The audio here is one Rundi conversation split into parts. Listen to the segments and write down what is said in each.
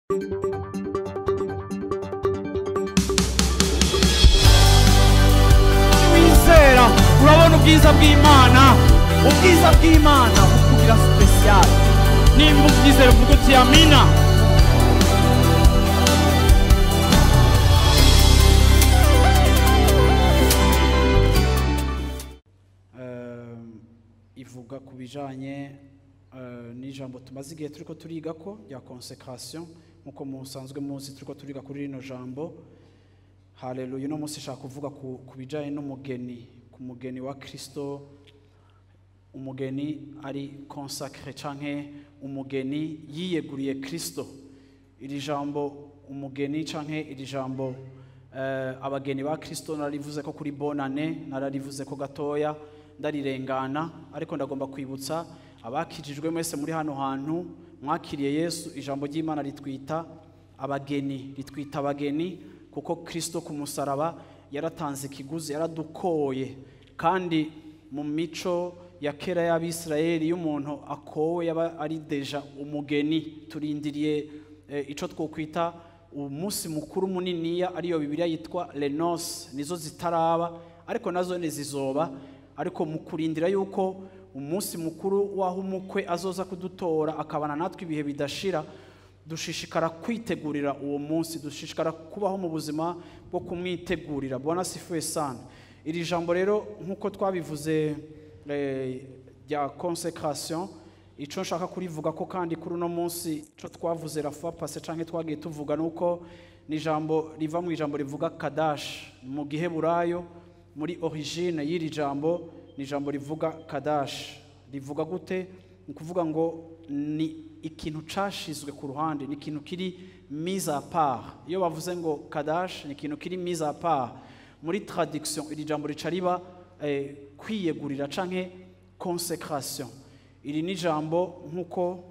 Wizera urabona ubwiza bw'Imana, ubwiza bw'Imana bukugira special. Nimba ubyizera uvuga uti amina. Ivuga ku bijanye n'ijambo tumaze igihe turiko turiga ko rya consecration, nkuko musanzwe muzi turiko turiga kuri rino jambo. Haleluya. Uno munsi nshaka kuvuga ku bijanye n'umugeni, ku mugeni wa Kristo, umugeni ari consacré canke umugeni yiyeguriye Kristo. Iri jambo umugeni canke iri jambo abageni ba Kristo nararivuze ko kuri bonane, nararivuze ko gatoya ndarirengana, ariko ndagomba kwibutsa abakijijwe mwese muri hano hantu mwakiriye Yesu. Ijambo ry'Imana ritwita abageni, ritwita abageni kuko Kristo ku musaraba yaratanze ikiguzi, yaradukoye. Kandi mu mico ya kera y'Abisirayeli iyo umuntu akowe yaba ari deja umugeni. Turindiriye ico twokwita umunsi mukuru muniniya, ariyo Bibiliya yitwa Lenos, nizo zitaraba ariko nazo nizizoba. Ariko mu kurindira yuko umunsi mukuru waho umukwe azoza kudutora akabana natwe ibihe bidashira, dushishikara kwitegurira uwo munsi, dushishikara kubaho mu buzima bwo kumwitegurira. Bwana sifuwe sana. Iri jambo rero nkuko twabivuze rya consecration, ico nshaka kurivuga ko kandi kuri uno munsi ico twavuze la fois passée canke twagiye tuvuga nuko ni jambo riva mu ijambo rivuga kadash mu giheburayo. Muri origine y'iri jambo ni jambo rivuga kadash. Rivuga gute? Ni kuvuga ngo ni ikintu cashizwe ku ruhande, ni ikintu kiri mise à part. Iyo bavuze ngo kadash ni ikintu kiri mise à part, muri traduction iri jambo rica riba kwiyegurira canke consecration. Iri ni jambo nkuko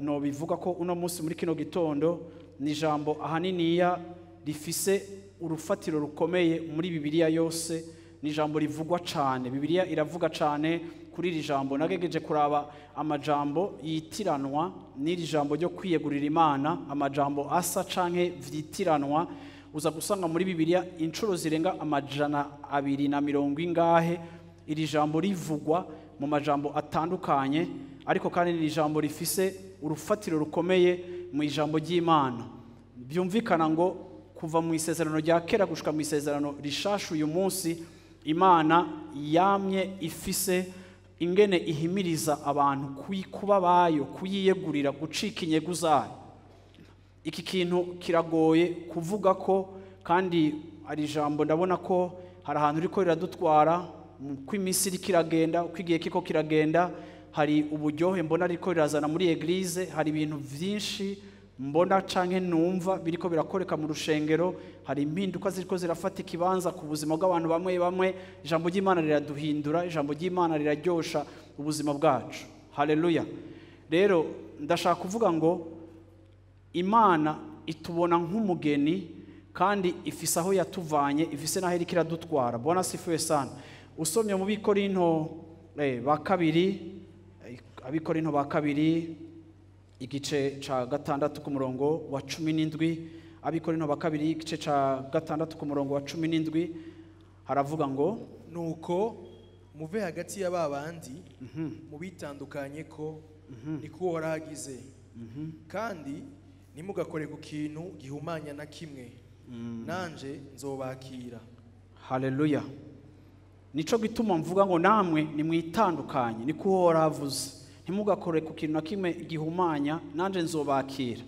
no bivuga ko uno munsi muri kino gitondo ni jambo ahaniniya rifise urufatiro rukomeye muri Bibiliya yose, ni jambo rivugwa cane. Bibiliya iravuga cane kuri iri jambo. Nagegeje kuraba amajambo yitiranwa n'iri jambo ryo kwiyegurira Imana, amajambo asa canke vyitiranwa, uza gusanga muri Bibiliya inshuro zirenga 240 ingahe iri jambo rivugwa mu majambo atandukanye, ariko kandi ni ijambo rifise urufatiro rukomeye mu ijambo ry'Imana. Byumvikana ngo kuva mu isezerano rya kera gushika mu isezerano rishasha uyu munsi, Imana yamye ifise ingene ihimiriza abantu kuba bayo, kuyiyegurira, gucika inyegu zayo. Iki kintu kiragoye kuvuga ko, kandi ari ijambo ndabona ko hari ahantu riko riradutwara uko iminsi iriko iragenda, uko igihe kiko kiragenda. Hari uburyohe mbona riko rirazana muri eglise, hari ibintu vyinshi mbona canke numva biriko birakoreka mu rushengero, hari impinduka ziriko zirafata ikibanza ku buzima bw'abantu bamwe bamwe. Ijambo ry'Imana riraduhindura, ijambo ry'Imana riraryosha ubuzima bwacu. Haleluya. Rero ndashaka kuvuga ngo Imana itubona nk'umugeni kandi ifise aho yatuvanye, ifise naho iriko iradutwara. Bwana sifuwe sana. Usomye mu Bikorinto ba kabiri, Abikorinto ba kabiri igice ca 6 ku murongo wa 17, Abikorinto ba kabiri igice ca 6 ku murongo wa 17 haravuga ngo nuko muve hagati ya babandi mubitandukanye ko niko waragize, kandi nimugakore ku kintu gihumanya na kimwe, nanje nzobakira. Haleluya. Nico gituma mvuga ngo namwe nimwitandukanye, niko uhoravuze, ntimugakore ku kintu na kimwe gihumanya, nanje nzobakira.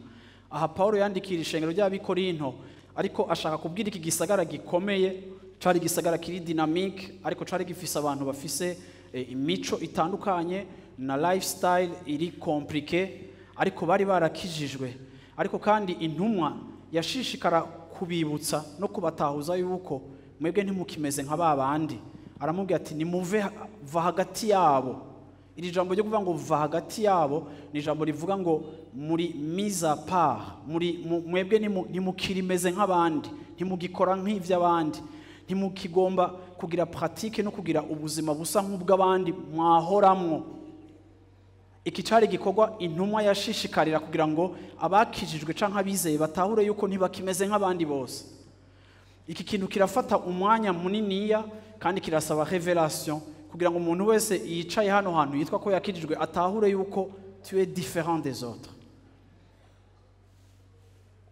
Aha Paulo yandikira ishengero ry'Abikorinto, ariko ashaka kubwira iki gisagara gikomeye, cari gisagara kiri dynamique, ariko cari gifise abantu bafise imico itandukanye na lifestyle iri compliqué, ariko bari barakijijwe. Ariko kandi intumwa yashishikara kubibutsa no kubatahuza yuko mwebwe ntimukimeze nka babandi. Aramubwira ati nimuve va hagati yabo. Iri jambo ryo kuvuga ngo va hagati yabo ni jambo rivuga ngo muri mise à part, muri mwebwe ntimukirimeze nk'abandi, ntimugikora nk'ivy'abandi, ntimukigomba kugira pratique no kugira ubuzima busa nk'ubw'abandi mwahoramwo. Iki cari igikorwa intumwa yashishikarira kugira ngo abakijijwe canke abizeye batahure yuko ntibakimeze nk'abandi bose. Iki kintu kirafata umwanya muniniya kandi kirasaba révélation kugira ngo umuntu wese yicaye hano hantu yitwa ko yakijijwe atahure yuko tu es différent des autres.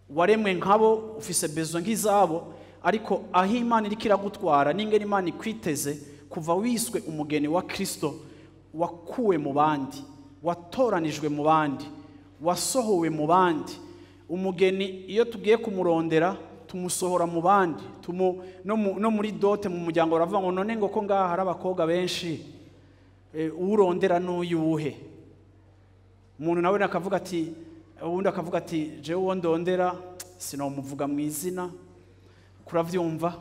Waremwe nkabo, ufise besoin nk'izabo, ariko aho Imana iriko iragutwara n'ingene Imana ikwiteze kuva wiswe umugeni wa Kristo, wakuwe mu bandi, watoranijwe mu bandi, wasohowe mu bandi. Umugeni iyo tugiye kumurondera tumusohora mu bandi, no muri dot mu muryango baravuga ngo none ngo ko ngaha hari abakobwa benshi, urondera n'uyuhe? Umuntu nawe akavuga ati, uwundi akavuga ati jewe uwo ndondera sinomuvuga mu izina, kuravyumva,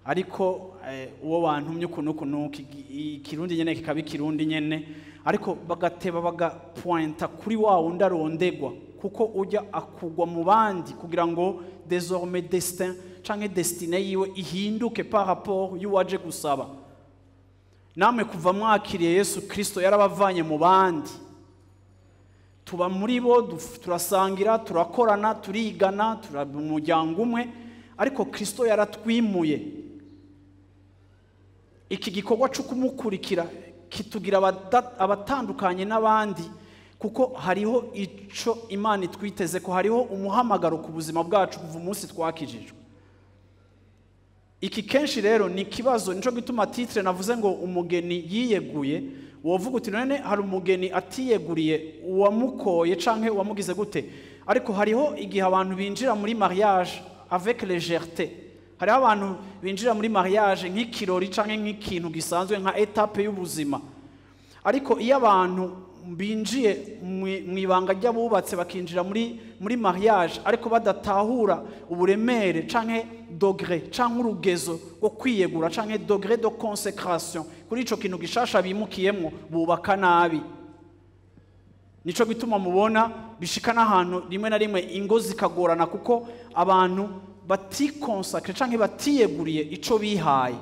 ariko uwo wantumye uku n'uku n'uku, ikirundi nyene kikaba ikirundi nyene, ariko bagateba bagapointa kuri wa wundi arondegwa, kuko ujya akugwa mu bandi kugira ngo désormais destin canke destinée yiwe ihinduke par rapport y'uwaje gusaba. Namwe kuva mwakiriye Yesu Kristo yarabavanye mu bandi, tuba muri bo, turasangira, turakorana, turigana, turi mu muryango umwe, ariko Kristo yaratwimuye. Iki gikorwa cyo kumukurikira kitugira abatandukanye n'abandi, kuko hariho ico Imana itwiteze, ko hariho umuhamagaro ku buzima bwacu kuva umunsi twakijijwe. Iki kenshi rero ni ikibazo, nico gituma titre navuze ngo umugeni yiyeguye. Wovuga uti none hari umugeni atiyeguriye uwamukoye canke uwamugize gute? Ariko hariho igihe abantu binjira muri mariage avec légèreté, hariho abantu binjira muri mariage nk'ikirori canke nk'ikintu gisanzwe, nka étape y'ubuzima. Ariko iyo abantu binjiye mu ibanga ry'abubatse, bakinjira muri mariage ariko badatahura uburemere canke degré canke urugezo rwo kwiyegura canke degré de consécration kuri ico kintu gishasha bimukiyemwo, bubaka nabi. Nico gituma mubona bishika n'ahantu rimwe na rimwe ingo zikagorana, kuko abantu baticonsacre canke batiyeguriye ico bihaye.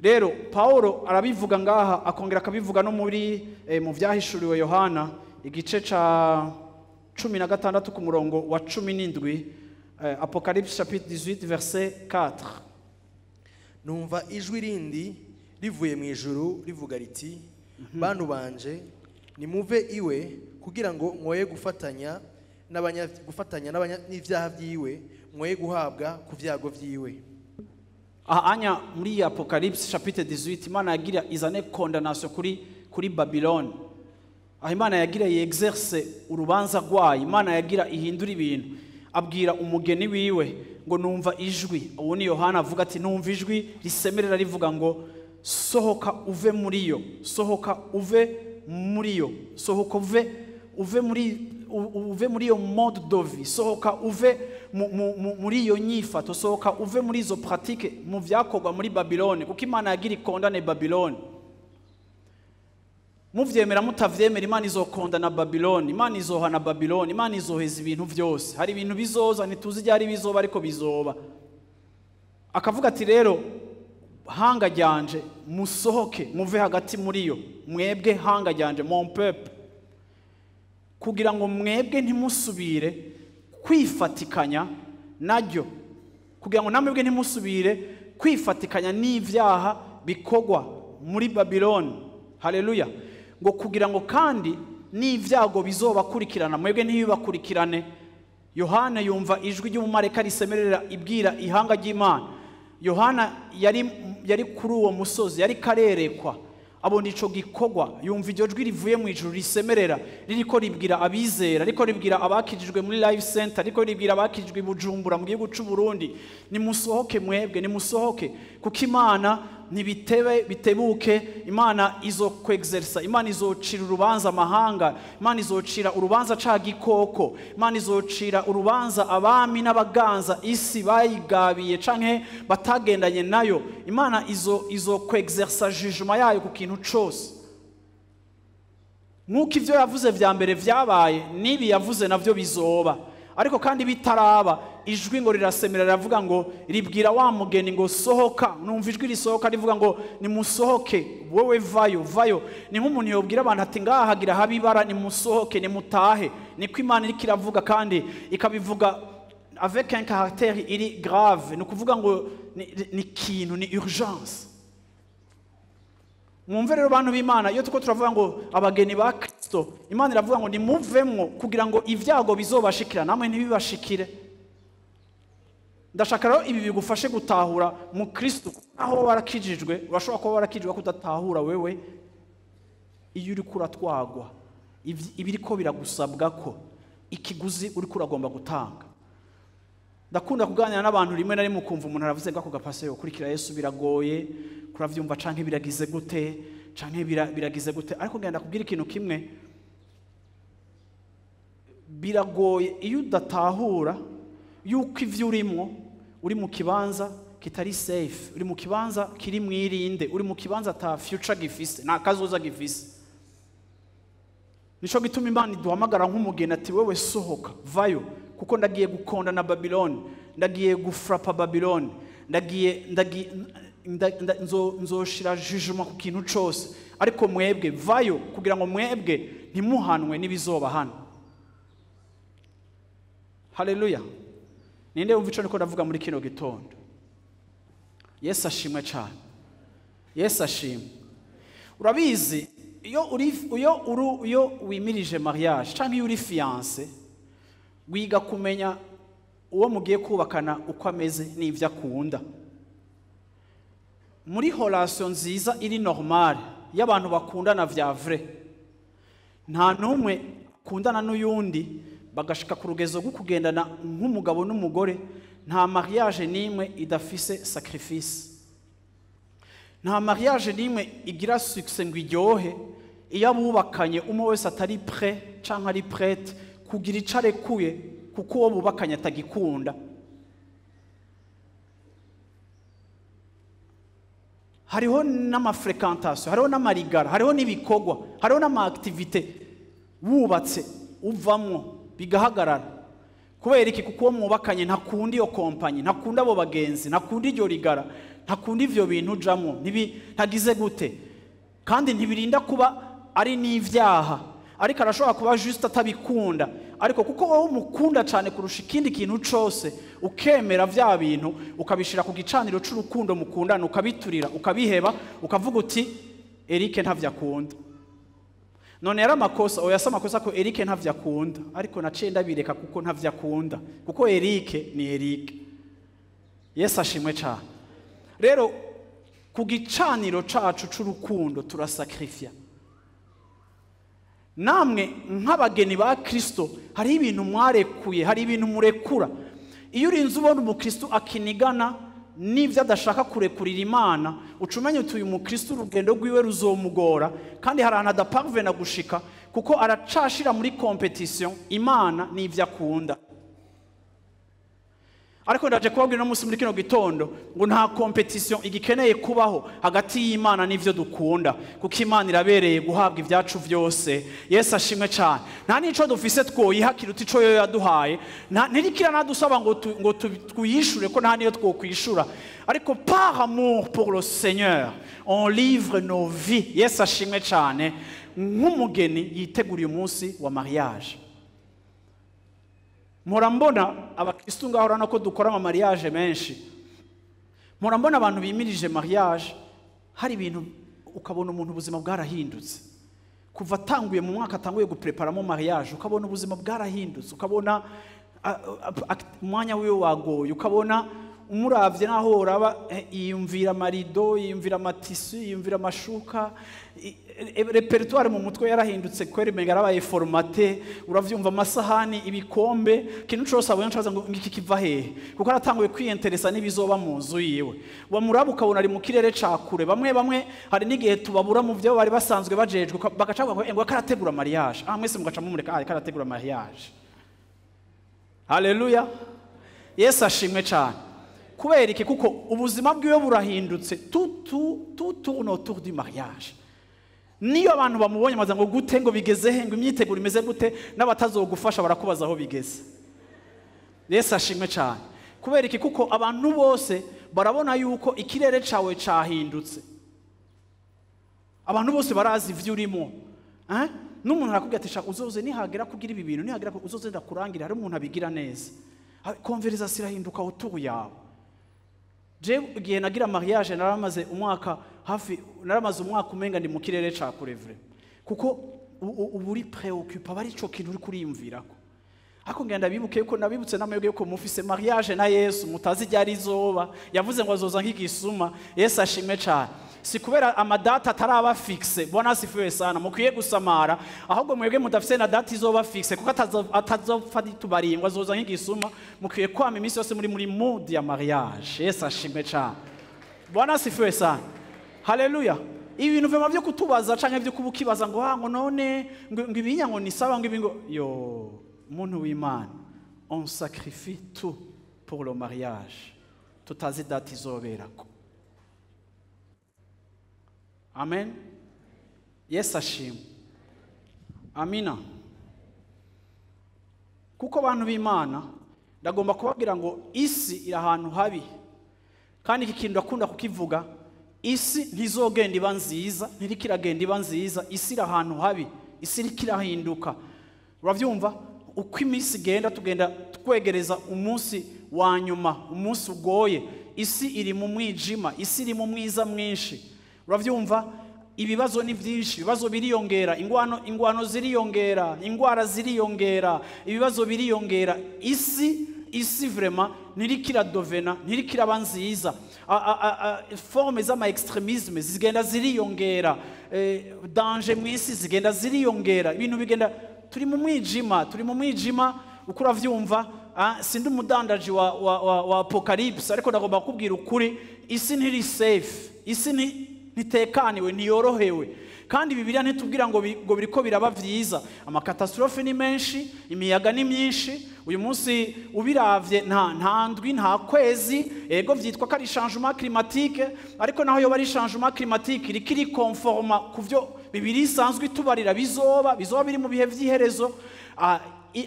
Rero Paulo arabivuga ngaha, akongera akabivuga no muri mu Vyahishuriwe Yohana igice ca 16 ku murongo wa 17, Apocalypse chapitre 18 verset 4. Numva ijwi rindi rivuye mu ijuru rivuga riti: "Bantu banje, nimuve iwe, kugira ngo mwoye gufatanya n'ibyaha byiwe, mwoye guhabwa ku byago byiwe." Aha anya muri iyi Apocalypse chapitre 18, Imana yagira izane condamnation kuri Babylone. Aho Imana yagira yexerce urubanza rwayo, Imana yagira ihindura ibintu, abwira umugeni wiwe ngo numva ijwi, uwo ni Yohana avuga ati numva ijwi risemerera rivuga ngo sohoka uve muri yo, sohoka uve muri yo, sohoka uve muri iyo mode de vie, sohoka uve muri iyo nyifato, sohoka uve muri izo pratique mu vyakorwa muri Babylone, kuko Imana yagira icondamne Babylone. Muvyemera mutavyemera, Imana izocondamna Babylone, Imana izohana Babylone, Imana izoheza ibintu vyose. Hari ibintu bizoza, ntituzi iryari bizoba, ariko bizoba. Akavuga ati rero hanga ryanje, musohoke muve hagati muri yo, mwebwe hanga ryanje, mon peuple, kugira ngo mwebwe ntimusubire kwifatikanya naryo, kugira ngo namwebwe ntimusubire kwifatikanya n'ivyaha bikorwa muri Babylone. Haleluya! Ngo kugira ngo kandi n'ivyago bizobakurikirana mwebwe ntibibakurikirane. Yohana yumva ijwi ry'umumarayika risemerera ibwira ihanga ry'Imana. Yohana yari kuri uwo musozi, yari karerekwa, abona ico gikorwa, yumva iryo jwi rivuye mu ijuru risemerera ririko ribwira abizera, riko ribwira abakijijwe muri Life Center, riko ribwira abakijijwe i Bujumbura mu gihugu c'u Burundi: nimusohoke mwebwe, nimusohoke, kuko Imana ntibitebe bitebuke, Imana izokwexersa, Imana izocira urubanza amahanga, Imana izocira urubanza ca gikoko, Imana izocira urubanza abami n'abaganza isi bayigabiye canke batagendanye nayo. Imana izokwexersa jugement yayo ku kintu cose. Nk'uko ivyo yavuze vya mbere vyabaye, n'ibi yavuze navyo bizoba. Ariko kandi bitaraba, ijwi ngo rirasemera riravuga ngo, ribwira wa mugeni ngo sohoka. Numva ijwi risohoka rivuga ngo nimusohoke, wowe vayo, vayo. Ni nk'umuntu yobwira abantu ati ngaha hagira habe ibara, nimusohoke, nimutahe. Niko Imana iriko iravuga, kandi ikabivuga avec un caractère iri grave. Ni ukuvuga ngo ni ikintu, ni urgence. Mwumve rero bantu b'Imana, iyo tuko turavuga ngo abageni ba Kristo, Imana iravuga ngo nimuvemwo kugira ngo ibyago bizobashikira namwe ntibibashikire. Ndashaka rero ibi bigufashe gutahura mu Kristo, aho warakijijwe. Urashobora kuba warakijijwe kudatahura wewe iyo uri kuratwagwa, ibiriko biragusabwa ko ikiguzi uri kuragomba gutanga. Ndakunda kuganira n'abantu rimwe na rimwe ukumva umuntu aravuze ngo ako gapase yo kurikira Yesu biragoye, kuravyumva canke biragize gute, canke biragize gute. Ariko ngenda kubwira ikintu kimwe, biragoye iyo udatahura yuko ivyo urimo, uri mu kibanza kitari safe, uri mu kibanza kiri mwirinde, uri mu kibanza ta future gifise, nta kazoza gifise. Nico gituma Imana iduhamagara nk'umugeni ati wewe sohoka, vayo, kuko ndagiye gukonda na Babylon, ndagiye gufrapa Babylon, nzoshira jugement ku kintu cose, ariko mwebwe vayo kugira ngo mwebwe ntimuhanwe n'ibizoba hano. Haleluya. Ninde wumva ico niko ndavuga muri kino gitondo? Yesu ashimwe cyane. Yesu ashimwe. Urabizi iyo uri, iyo uru, iyo wimirije mariage canke iyo uri fiancé, wiga kumenya uwo mugiye kubakana uko ameze n'ivyo akunda. Muri relation nziza iri normale y'abantu bakundana vya vrai, nta numwe akundana n'uyundi bagashika ku rugezo rwo kugendana nk'umugabo n'umugore. Nta mariage nimwe idafise sacrifice, nta mariage nimwe igira succès ngo iryohe iyo abubakanye umwe wese atari prêt canke ari prête kugira ico arekuye kuko uwo bubakanye atagikunda. Hariho n'amafréquentation, hariho n'amarigara, hariho n'ibikorwa, hariho n'ama-activité wubatse uvamwo bigahagarara. Kubera iki? Kuko uwo mwubakanye ntakunda iyo kompanyi, ntakunda abo bagenzi, ntakunda iryo rigara, ntakunda ivyo bintu ujamwo, ntagize gute. Kandi ntibirinda kuba ari n'ivyaha, ariko arashobora kuba juste atabikunda. Ariko kuko wowe umukunda cyane kurusha ikindi kintu cose, ukemera vya bintu ukabishira ku gicaniro c'urukundo mukundana, ukabiturira, ukabiheba, ukavuga uti Eric ntavyo akunda. None yari amakosa, oya si amakosa ko Eric ntavyo akunda, ariko naciye ndabireka kuko ntavyo akunda, kuko Eric ni Eric. Yesu ashimwe cyane. Rero ku gicaniro cacu c'urukundo turasacrifier. Namwe nk'abageni ba Kristo hari ibintu mwarekuye, hari ibintu murekura. Iyo urinze ubona umukristo akinigana n'ivyo adashaka kurekurira Imana, uca umenya uti uyu mukristo urugendo rwiwe ruzomugora, kandi hari ahantu adaparvena gushika kuko aracashira muri competition Imana n'ivyo akunda. Ariko ndaje kubabwira no munsi muri kino gitondo ngo nta competition igikeneye kubaho hagati y'Imana n'ivyo dukunda, kuko Imana irabereye guhabwa ibyacu vyose. Yesu ashimwe cyane. Nta nico dufise twoyihakira uti ico yo yaduhaye, ntirikira nadusaba ngo tuyishure, ko nta niyo twokwishura. Ariko par amour pour le Seigneur on livre nos vies. Yesu ashimwe cyane. Nk'umugeni yiteguriye umunsi wa mariage. Mpora mbona abakristo ngaho urabona ko dukora ama mariage menshi. Mpora mbona abantu bimirije mariage, hari ibintu ukabona umuntu ubuzima bwarahindutse. Kuva atanguye mu mwaka atanguye gupreparamo mariage, ukabona ubuzima bwarahindutse, ukabona umwanya wiwe wagoye, ukabona umuravye naho uraba yiyumvira amarido, yiyumvira amatisu, yiyumvira amashuka, repertoire mu mutwe yarahindutse kweri, menga yarabaye formaté. Uravyumva amasahani, ibikombe, ikintu cose abonye ncaza ngo ngiki kiva hehe, kuko aratanguye kwiyenteresa n'ibizoba mu nzu yiwe. Wamuraba ukabona ari mu kirere ca kure. Bamwe bamwe hari n'igihe tubabura mu vyo bari basanzwe bajejwe, bagaca bavuga ngo karategura mariage. Mwese mugaca mumureka, karategura mariage. Haleluya. Yesu ashimwe cyane. Kubera iki? Kuko ubuzima bwiwe burahindutse. Tout tourne autour du mariage. Niyo abantu bamubonye baza ngo gute, ngo bigeze he, ngo imyiteguro imeze gute, n'abatazogufasha barakubaza aho bigeze. Yesu ashimwe cyane. Kubera iki? Kuko abantu bose barabona yuko ikirere cawe cahindutse. Abantu bose barazi ivyo urimo. N'umuntu arakubwira ati shaka uzoze nihagera kugira ibi bintu, nihagera uzoze ndakurangira, hari umuntu abigira neza. Conversation irahinduka autour yawe. Je igihe nagira mariage naramaze umwaka hafi, naramaze umwaka umenga ndi mu kirere ca kure vrai. Kuko uba uri préoccupé, aba ari ico kintu uri kuriyumvirako. Ariko ngenda bibuke ko nabibutse n'amahirwe yuko mufise mariage na Yesu mutazi ryari izoba. Yavuze ngo azoza nk'igisuma. Yesu ashimwe cyane. Si kubera amadata ataraba fixe, Bwana asifiwe sana, mukwiye gusamara, ahubwo mwebwe mudafise na date izoba fixe, kuko atazopfa tubariye ngo azoza nk'igisuma, mukwiye kwama iminsi yose muri mood ya mariage. Yesu ashimwe cyane. Bwana asifiwe sana. Haleluya. Ibintu vyama vyo kutubaza canke vyo kubukibaza ngo ngo none ngo ibinya ngo ni sawa ngo ibi ngo yo muntu w'Imana, on sacrifie tout pour le mariage, tutazi date izoberako. Amen. Yesu ashimwe. Amina. Kuko abantu b'Imana ndagomba kubabwira ngo isi iri ahantu habi, kandi iki kintu ndakunda kukivuga, isi ntizogenda iba nziza, ntiriko iragenda iba nziza. Isi iri ahantu habi, isi iriko irahinduka. Uravyumva? Uko iminsi igenda tugenda twegereza umunsi wa nyuma, umunsi ugoye. Isi iri mu mwijima, isi iri mu mwiza mwinshi. Uravyumva? Ibibazo ni byinshi, ibibazo biriyongera, ingwano ziriyongera, ingwara ziriyongera, ibibazo biriyongera. Isi vraiment ntiriko iradovena, ntiriko iraba nziza. Forme z'ama extrémisme zigenda ziriyongera, danger mu isi zigenda ziriyongera, ibintu bigenda, turi mu mwijima, turi mu mwijima. Uko uravyumva? Sindi umudandaji wa apocalypse, ariko ndagomba kukubwira ukuri, isi ntiri safe, isi ntitekaniwe, ntiyorohewe. Kandi Bibiliya ntitubwira ngo biriko biraba vyiza. Amakatastrophe ni menshi, imiyaga ni myinshi. Uyu munsi ubiravye nta ndwi, nta kwezi, ego vyitwa ko ari changement climatique, ariko naho yoba ari changement climatique iriko irikonforma kuvyo Bibiliya isanzwe itubarira bizoba biri mu bihe vy'iherezo.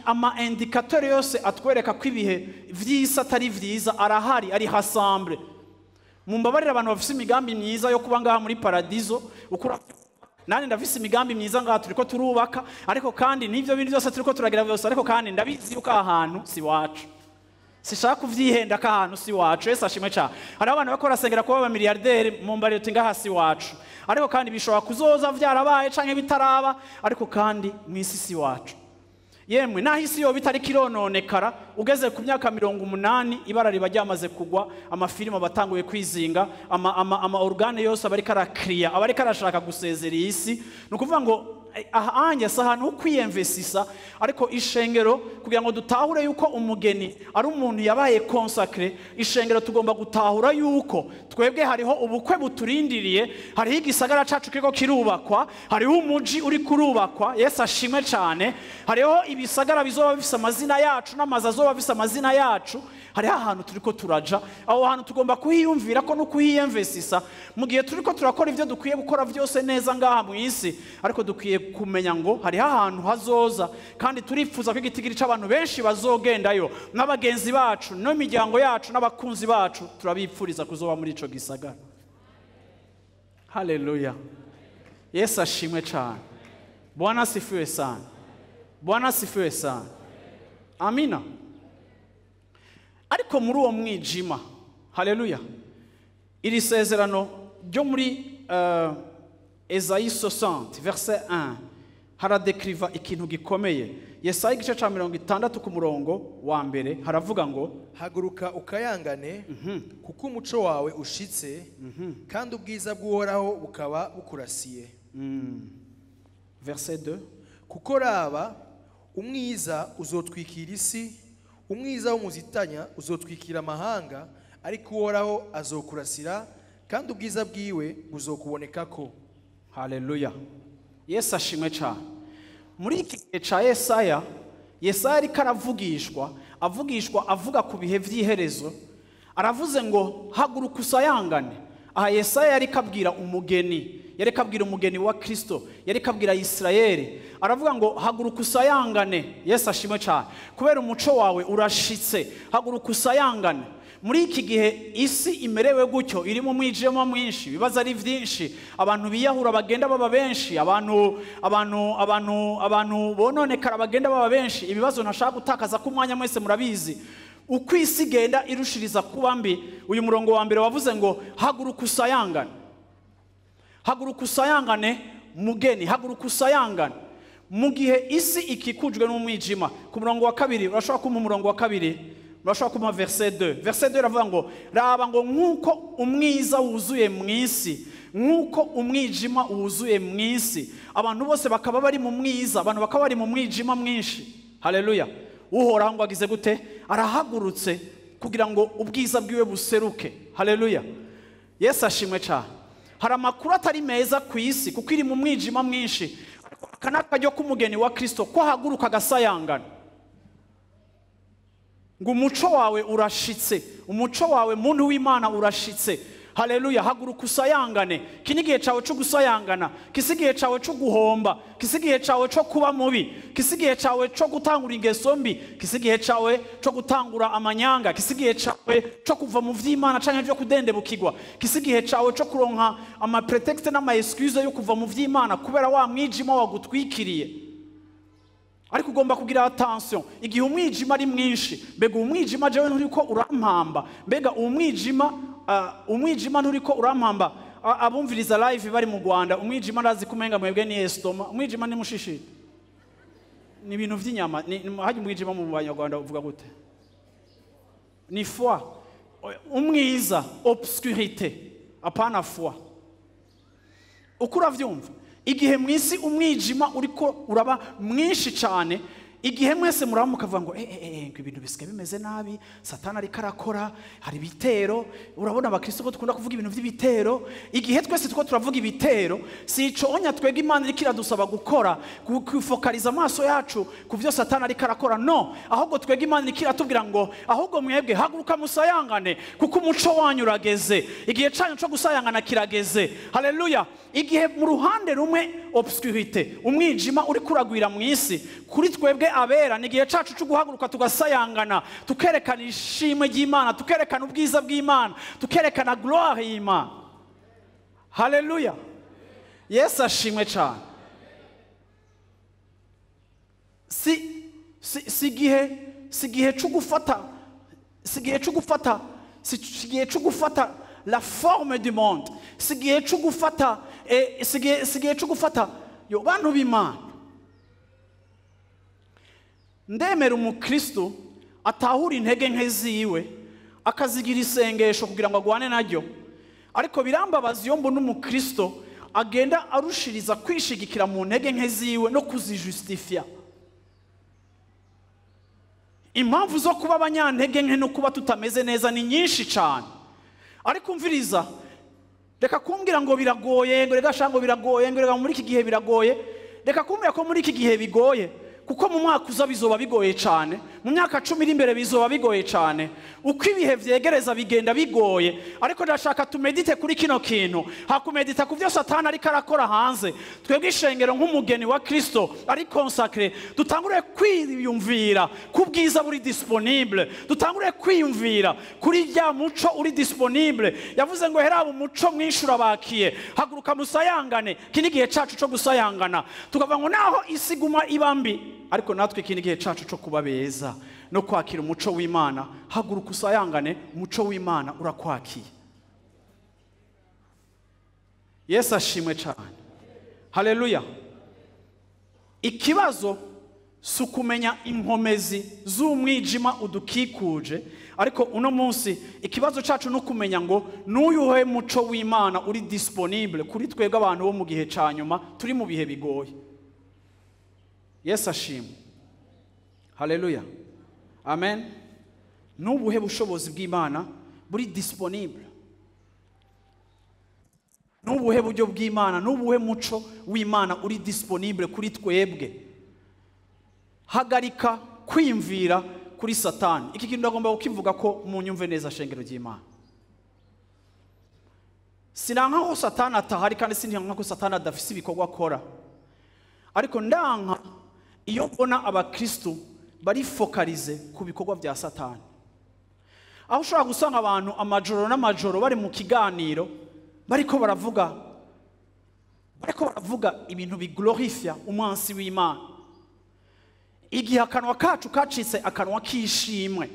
Ama indicateur yose atwereka ko ibihe vy'isi atari vyiza arahari, ari hasamble. Mumbabarira abantu bafise imigambi myiza yo kuba ngaha muri paradiso, ukura nani ndafise imigambi myiza ngaha turiko turubaka, ariko kandi n'ivyo bintu byose turiko turagira byose, ariko kandi ndabizi yuko aha hantu si wacu. Sishaka kuvyihenda ko ahantu si wacu. Yesu ashimwe cyane. Hari abantu bakora sengera kuba aba milliardaire, mumbarira uti ngaha si wacu, ariko kandi bishobora kuzoza vyarabaye canke bitaraba, ariko kandi mw'isi si wacu. Yemwe naho isi yoba itariko irononekara, ugeze ku myaka 80 ibara riba ryamaze kugwa, amafilime abatanguye kwizinga, ama organe yose aba ariko arakriya, aba ariko arashaka gusezera iyi si. Ni ukuvuga ngo aha anje si ahantu ho kwiyemvesisa, ariko ishengero kugira ngo dutahure yuko umugeni ari umuntu yabaye consacré, ishengero tugomba gutahura yuko twebwe hariho ubukwe buturindiriye, hariho igisagara cacu kiriko kirubakwa, hariho umuji uri kurubakwa. Yesu ashimwe cyane. Hariho ibisagara bizoba bifise amazina yacu n'amazu azoba afise amazina yacu. Hariho ahantu turiko turaja, aho hantu tugomba kuhiyumvira ko no kuhiyemvesisa mu gihe turiko turakora ivyo dukwiye gukora vyose neza ngaha mu isi, ariko dukwiye kumenya ngo hariho ahantu hazoza, kandi turifuza ko igitigiri c'abantu benshi bazogendayo, n'abagenzi bacu n'imiryango yacu n'abakunzi bacu turabipfuriza kuzoba muri ico gisagara. Haleluya. Yesu ashimwe cyane. Bwana asifiwe sana. Bwana asifiwe sana. Amina. Ariko muri uwo mwijima, haleluya, iri sezerano ryo muri Esaïe 60 verset 1 haradekriva ikintu gikomeye. Yesaya igice ca 60 ku murongo wa mbere haravuga ngo haguruka ukayangane, kuko umuco wawe ushitse, kandi ubwiza bw'Uhoraho bukaba bukurasiye. Verset 2, kuko raba umwiza uzotwikira isi, umwiza w'umuzitanya uzotwikira amahanga, ariko Uhoraho azokurasira kandi ubwiza bwiwe buzokubonekako. Haleluya. Yesu ashimwe cyane. Muri iki gihe ca Yesaya, Yesaya ariko aravugishwa, avugishwa avuga ku bihe vy'iherezo, aravuze ngo haguruka usayangane. Aha Yesaya ariko abwira umugeni. Yariko abwira umugeni wa Kristo, yariko abwira Isirayeli. Aravuga ngo haguruka usayangane. Yesu ashimwe cyane, kubera umuco wawe urashitse, haguruka usayangane. Muri iki gihe isi imerewe gutyo, irimo umwijima mwinshi, ibibazo ari byinshi, abantu biyahura bagenda baba benshi, abantu bononekara bagenda baba benshi, ibibazo ntashaka gutakaza ko umwanya, mwese murabizi uko isi igenda irushiriza kuba mbi. Uyu murongo wa mbere wavuze ngo haguruka usayangane, haguruka usayangane mugeni, haguruka usayangane mu gihe isi ikikujwe n'umwijima. Ku murongo wa kabiri, urashobora kumpa umurongo wa kabiri? Urashobora kumpa verset 2? Verset 2 iravuga ngo raba ngo nk'uko umwiza wuzuye mu isi, nk'uko umwijima wuzuye mu isi, abantu bose bakaba bari mu mwiza, abantu bakaba bari mu mwijima mwinshi. Haleluya! Uhoraho ngo agize gute? Arahagurutse kugira ngo ubwiza bwiwe buseruke. Haleluya! Yesu ashimwe cyane. Hari amakuru atari meza ku isi kuko iri mu mwijima mwinshi, ariko aka ni akaryo k'umugeni wa Kristo ko ahaguruka agasayangana, ngo umuco wawe urashitse, umuco wawe muntu w'Imana urashitse. Haleluya! Haguruka usayangane. Iki ni igihe cyawe cyo gusayangana, kisi igihe cyawe cyo guhomba, kisi igihe cyawe cyo kuba mubi, kisi igihe cyawe cyo gutangura ingeso mbi, kisi igihe cyawe cyo gutangura amanyanga, kisi igihe cyawe cyo kuva mu vy'Imana canke byo kudendebukirwa, kisi igihe cyawe cyo kuronka ama prétexte n'ama excuse yo kuva mu vy'Imana kubera wa mwijima wagutwikiriye. Ariko ugomba kugira attention igihe umwijima ari mwinshi. Mbega umwijima jewe nturiko urampamba? Mbega umwijima nturiko urampamba? Abumviriza live bari mu Rwanda, umwijima ndazi kumenga mwebwe ni estomac, umwijima ni mushishito, ni ibintu vy'inyama. Hajya umwijima mu Banyarwanda uvuga gute? Ni foi, umwiza, obscurité, apana foi. Uko uravyumva, igihe mwisi umwijima uriko uraba mwinshi cyane, igihe mwese muraba mukavuga ngo ngo ibintu bisigaye bimeze nabi, Satani ariko arakora, hari ibitero. Urabona abakristo ko dukunda kuvuga ibintu by'ibitero. Igihe twese tuko turavuga ibitero, si ico onya twebwe Imana iriko iradusaba gukora, kufokaliza amaso yacu ku byo Satani ariko arakora. No, ahubwo twebwe Imana iriko iratubwira ngo ahubwo mwebwe haguruka musayangane, kuko umuco wanyu urageze, igihe cyanyu cyo gusayangana kirageze. Haleluya! Igihe mu ruhande rumwe obscurité, umwijima uri kuragwira mu isi, kuri twebwe abera ni igihe cacu cyo guhaguruka tugasayangana, tukerekana ishimwe ry'Imana, tukerekana ubwiza bw'Imana, tukerekana gloire y'Imana. Haleluya! Yesu ashimwe cyane. Si igihe cyo gufata, si igihe cyo gufata, si igihe cyo gufata la forme du monde, si igihe cyo gufata, si igihe cyo gufata yo bantu b'Imana. Ndemera umukristo atahura intege nke ziwe, akazigira isengesho kugira ngo agwane naryo, ariko birambabaza iyo mbona umukristo agenda arushiriza kwishigikira mu ntege nke ziwe no kuzijustifia. Impamvu zo kuba abanyantege nke no kuba tutameze neza ni nyinshi cyane, ariko umviriza, reka kumbwira ngo biragoye, ngo reka sha ngo biragoye, ngo reka muri iki gihe biragoye. Reka kumbwira ko muri iki gihe bigoye, kuko mu mwaka uza bizoba bigoye cyane, mu myaka 10 iri imbere bizoba bigoye cyane. Uko ibihe vyegereza bigenda bigoye. Ariko ndashaka tumedite kuri kino kintu, hakumedita ku byo Satani ariko arakora hanze. Twebwe ishengero nk'umugeni wa Kristo ari consacré, dutangure kwiyumvira ku bwiza buri disponible, dutangure kwiyumvira kuri rya muco uri disponible. Yavuze ngo heraba umuco mwinshi urabakiye, haguruka musayangane. Iki ni igihe cacu co gusayangana, tukavuga ngo naho isi iguma iba mbi, ariko natwe iki ni igihe cacu co kuba beza no kwakira umuco w'Imana. Haguruka usayangane, umuco w'Imana urakwakiye. Yesu ashimwe cyane. Haleluya! Ikibazo si ukumenya inkomezi z'umwijima udukikuje, ariko uno munsi ikibazo cacu ni ukumenya ngo n'uyuhe muco w'Imana uri disponible kuri twebwe abantu bo mu gihe ca nyuma turi mu bihe bigoye. Yesu ashimwe. Haleluya, amen. N'ubuhe bushobozi bw'Imana buri disponible? N'ubuhe buryo bw'Imana, n'ubuhe muco w'Imana uri disponible kuri twebwe? Hagarika kwiyumvira kuri Satani. Iki kintu ndagomba kukivuga ko munyumve neza, shengero ry'Imana. Sinanka ko Satani atahari, kandi sinanka ko Satani adafise ibikorwa akora, ariko ndanka iyo mbona abakristo bari focalisés ku bikorwa bya Satani, aho ushobora gusanga abantu amajoro n'amajoro bari mu kiganiro, bariko baravuga ibintu biglorifia umwansi w'Imana, igihe akanwa kacu kacitse akanwa k'ishimwe.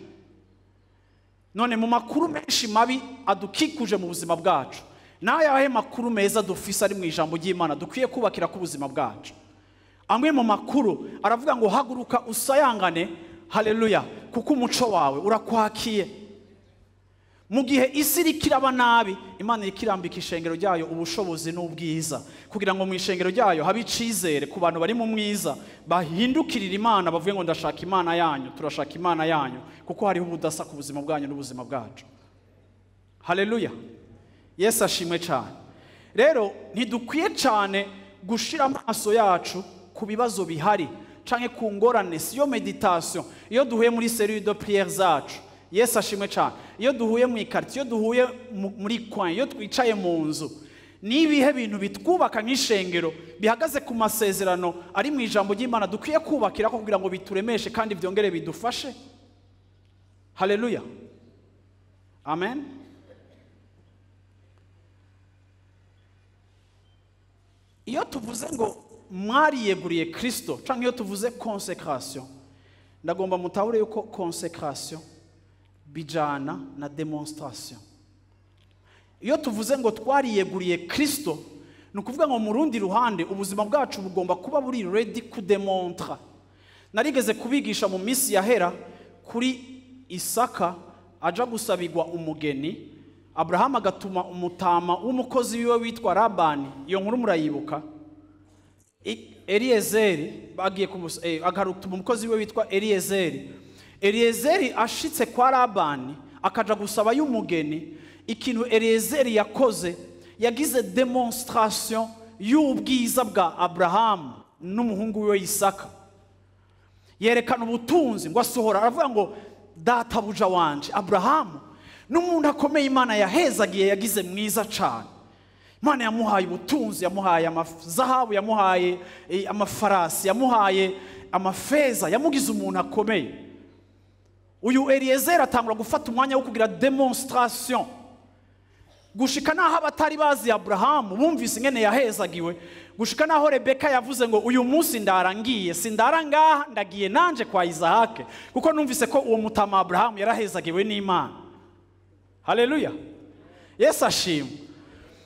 None mu makuru menshi mabi adukikuje mu buzima bwacu, n'ayahe makuru meza dufise ari mu ijambo ry'Imana dukwiye kubakira ku buzima bwacu? Amwe mu makuru aravuga ngo: "Haguruka usayangane, haleluya, kuko umuco wawe urakwakiye." Mu gihe isi iriko iraba nabi, Imana iriko irambika ishengero ryayo ubushobozi n'ubwiza, kugira ngo mu ishengero ryayo habe icizere ku bantu bari mu mwiza, bahindukirira Imana, bavuge ngo: "Ndashaka Imana yanyu, turashaka Imana yanyu, kuko hariho ubudasa ku buzima bwanyu n'ubuzima bwacu." Haleluya, Yesu ashimwe cyane. Rero ntidukwiye cyane gushira amaso yacu ku bibazo bihari canke ku ngorane. Siyo méditation. Iyo duhuye muri cellule de prière zacu, Yesu ashimwe cyane, iyo duhuye mu ikartier, iyo duhuye muri coin, iyo twicaye mu nzu, ni ibihe bintu bitwubaka nk'ishengero bihagaze ku masezerano ari mu ijambo ry'Imana dukwiye kubakira ko kugira ngo bituremeshe kandi byongere bidufashe? Haleluya, amen. Iyo tuvuze ngo mwariyeguriye Kristo, cyangwa iyo tuvuze consécration, ndagomba mutahure yuko consécration bijana na démonstration. Iyo tuvuze ngo twariyeguriye Kristo, ni ukuvuga ngo mu rundi ruhande ubuzima bwacu bugomba kuba buri ready kudemontra. Narigeze kubigisha mu minsi yahera kuri Isaka aja gusabigwa umugeni, Aburahamu agatuma umutama w'umukozi wiwe witwa Labani. Iyo nkuru murayibuka. Eliyezeri bagiye agatuma umukozi wiwe witwa Eliyezeri. Eliyezeri ashitse kwa Labani akaja gusaba y'umugeni, ikintu Eliyezeri yakoze, yagize démonstration y'ubwiza bwa Aburahamu n'umuhungu wiwe Isaka. Yerekana ubutunzi, ngo asohora aravuga ngo: "Databuja wanje Aburahamu n'umuntu akomeye, Imana yahezagiye, yagize mwiza cyane. Imana yamuhaye ubutunzi, yamuhaye amazahabu, yamuhaye amafarasi, yamuhaye amafeza, yamugize umuntu akomeye." Uyu Eliyezeri atangura gufata umwanya wo kugira démonstration, gushika naho abatari bazi Aburahamu bumvise ingene yahezagiwe, gushika naho Rebeka yavuze ngo: "Uyu munsi ndarangiye, sindara ngaha, ndagiye nanje kwa Izahake, kuko numvise ko uwo mutama Aburahamu yarahezagiwe n'Imana." Haleluya, Yesu ashimwe.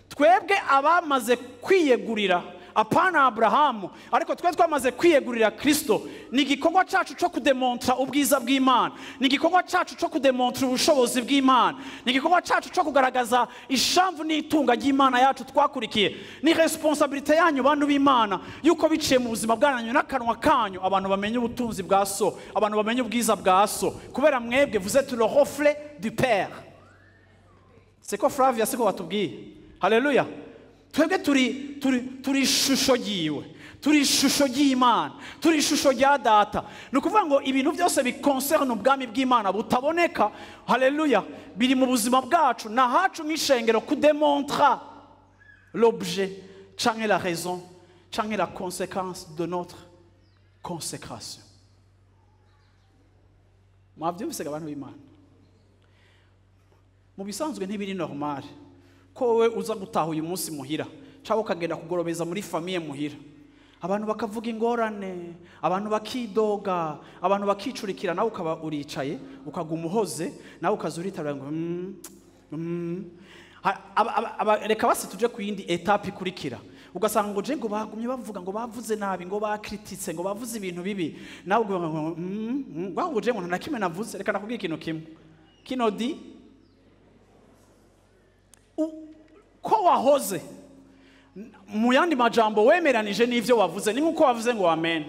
Twebwe abamaze kwiyegurira, apana Aburahamu, ariko twe twamaze kwiyegurira Kristo, ni igikorwa cyacu cyo kudemontra ubwiza bw'Imana, ni igikorwa cyacu cyo kudemontra ubushobozi bw'Imana, ni igikorwa cyacu cyo kugaragaza ishamvu n'itunga ry'Imana yacu twakurikiye. Ni responsabilité yanyu, bantu b'Imana, yuko biciye mu buzima bwanyu n'akanwa kanyu abantu bamenye ubutunzi bwa so, abantu bamenye ubwiza bwa so, kubera mwebwe vous êtes le reflet du Père. Siko Flavia, siko batubwiye? Haleluya. Twebwe turi ishusho ryiwe, turi ishusho ry'Imana, turi ishusho rya Data. Ni ukuvuga ngo ibintu byose biconcerne ubwami bw'Imana butaboneka, haleluya, biri mu buzima bwacu. Ni ahacu nk'ishengero kudemontra l'objet canke la raison canke la conséquence de notre consécration. Mwabyumvise, abantu b'Imana? Mu bisanzwe ntibiri normal ko wowe uza gutaha uyu munsi muhira, cyangwa ukagenda kugorobeza muri famille muhira, abantu bakavuga ingorane, abantu bakidoga, abantu bakicurikira, nawe ukaba uricaye, ukaguma uhoze, nawe ukaza uritabira ngo Reka basi tuje ku yindi étape ikurikira. Ugasanga ngo je ngo bagumye bavuga, ngo bavuze nabi, ngo bakrititse, ngo bavuze ibintu bibi, nawe uvuga ngo ngo je ngo nta na kimwe navuze. Reka nakubwira ikintu kimwe kino di ko wahoze. Mu yandi majambo, wemeranije n'ivyo wavuze, ni nk'uko wavuze ngo amen.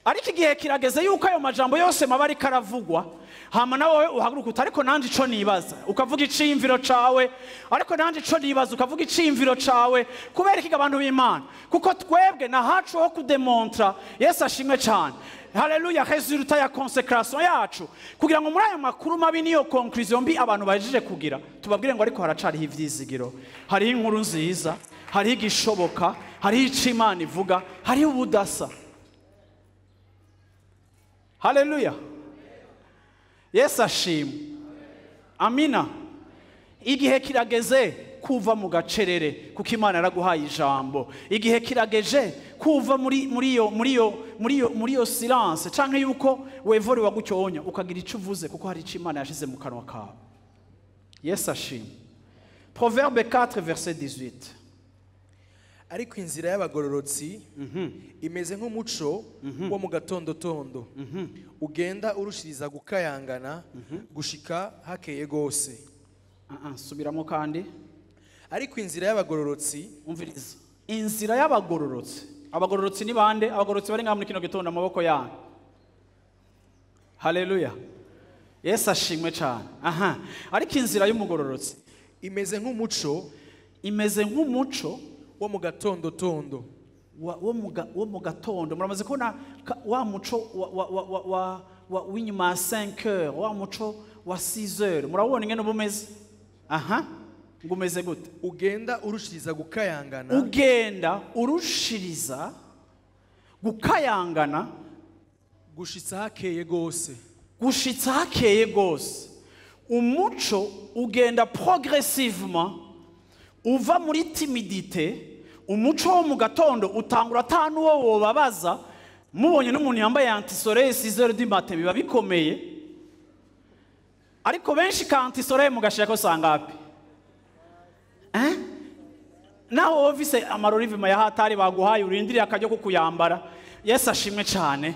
Ariko igihe kirageze yuko ayo majambo yose maba ariko aravugwa, hama nawe uhaguruka uti ariko nanje ico nibaza, ukavuga iciyumviro cawe. Ariko nanje ico nibaza, ukavuga iciyumviro cawe. Kubera iki, abantu b'Imana? Kuko twebwe nahacu ho kudemontra. Yesu ashimwe cyane, haleluya. Résultat ya consécration yacu, kugira ngo muri ayo makuru mabi niyo conclusion mbi abantu bahejeje kugira, tubabwire ngo ariko haracariho ivyizigiro, hariho inkuru nziza, hariho igishoboka, hariho ico Imana ivuga, hariho ubudasa. Haleluya, Yesu ashimwe, amina. Igihe kirageze kuva mu gacerere, kuko Imana yaraguhaye ijambo. Igihe kirageje kuva muri iyo silence, canke yuko wevori wagutyonya, ukagira ico uvuze, kuko hari ico Imana yashize mu kanwa kawe. Yesu ashimwe. Proverbe 4 verset 18. Ariko inzira y'abagororotsi imeze nk'umuco wo mu gatondotondo, ugenda urushiriza gukayangana gushika hakeye rwose. Ah, ah, subiramo kandi. Ariko inzira y'abagororotsi Umviriza, inzira y'abagororotsi. Abagororotsi ni bande? Abagororotsi bari ngaha muri kino gitondo, amaboko yanyu. Haleluya, Yesu ashimwe cyane. Aha, ariko inzira y'umugororotsi imeze nk'umuco imeze nk'umuco wo mu gatondotondo. Wo mu gatondo. Muramaze kubona wa muco wa w'inyuma ya 5 heures, wa muco wa 6 heures, murabona ingene uba umeze? Aha, ngo umeze gute? Ugenda urushiriza gukayangana Ugenda urushiriza gukayangana gushitsa hakeye rwose. Gushitsa hakeye rwose. Umuco ugenda progressivement uva muri timidité. Umuco wo mu gatondo utangura ata n'uwo wobabaza. Mubonye n'umuntu yambaye antisoleil 6 heures du matin, biba bikomeye. Ariko benshi ka antisoleil mugashirako sangapi, eh? Naho wowe ufise amarori vima ya hatari baguhaye, urindiriye akaryo ko kuyambara. Yesu ashimwe cyane.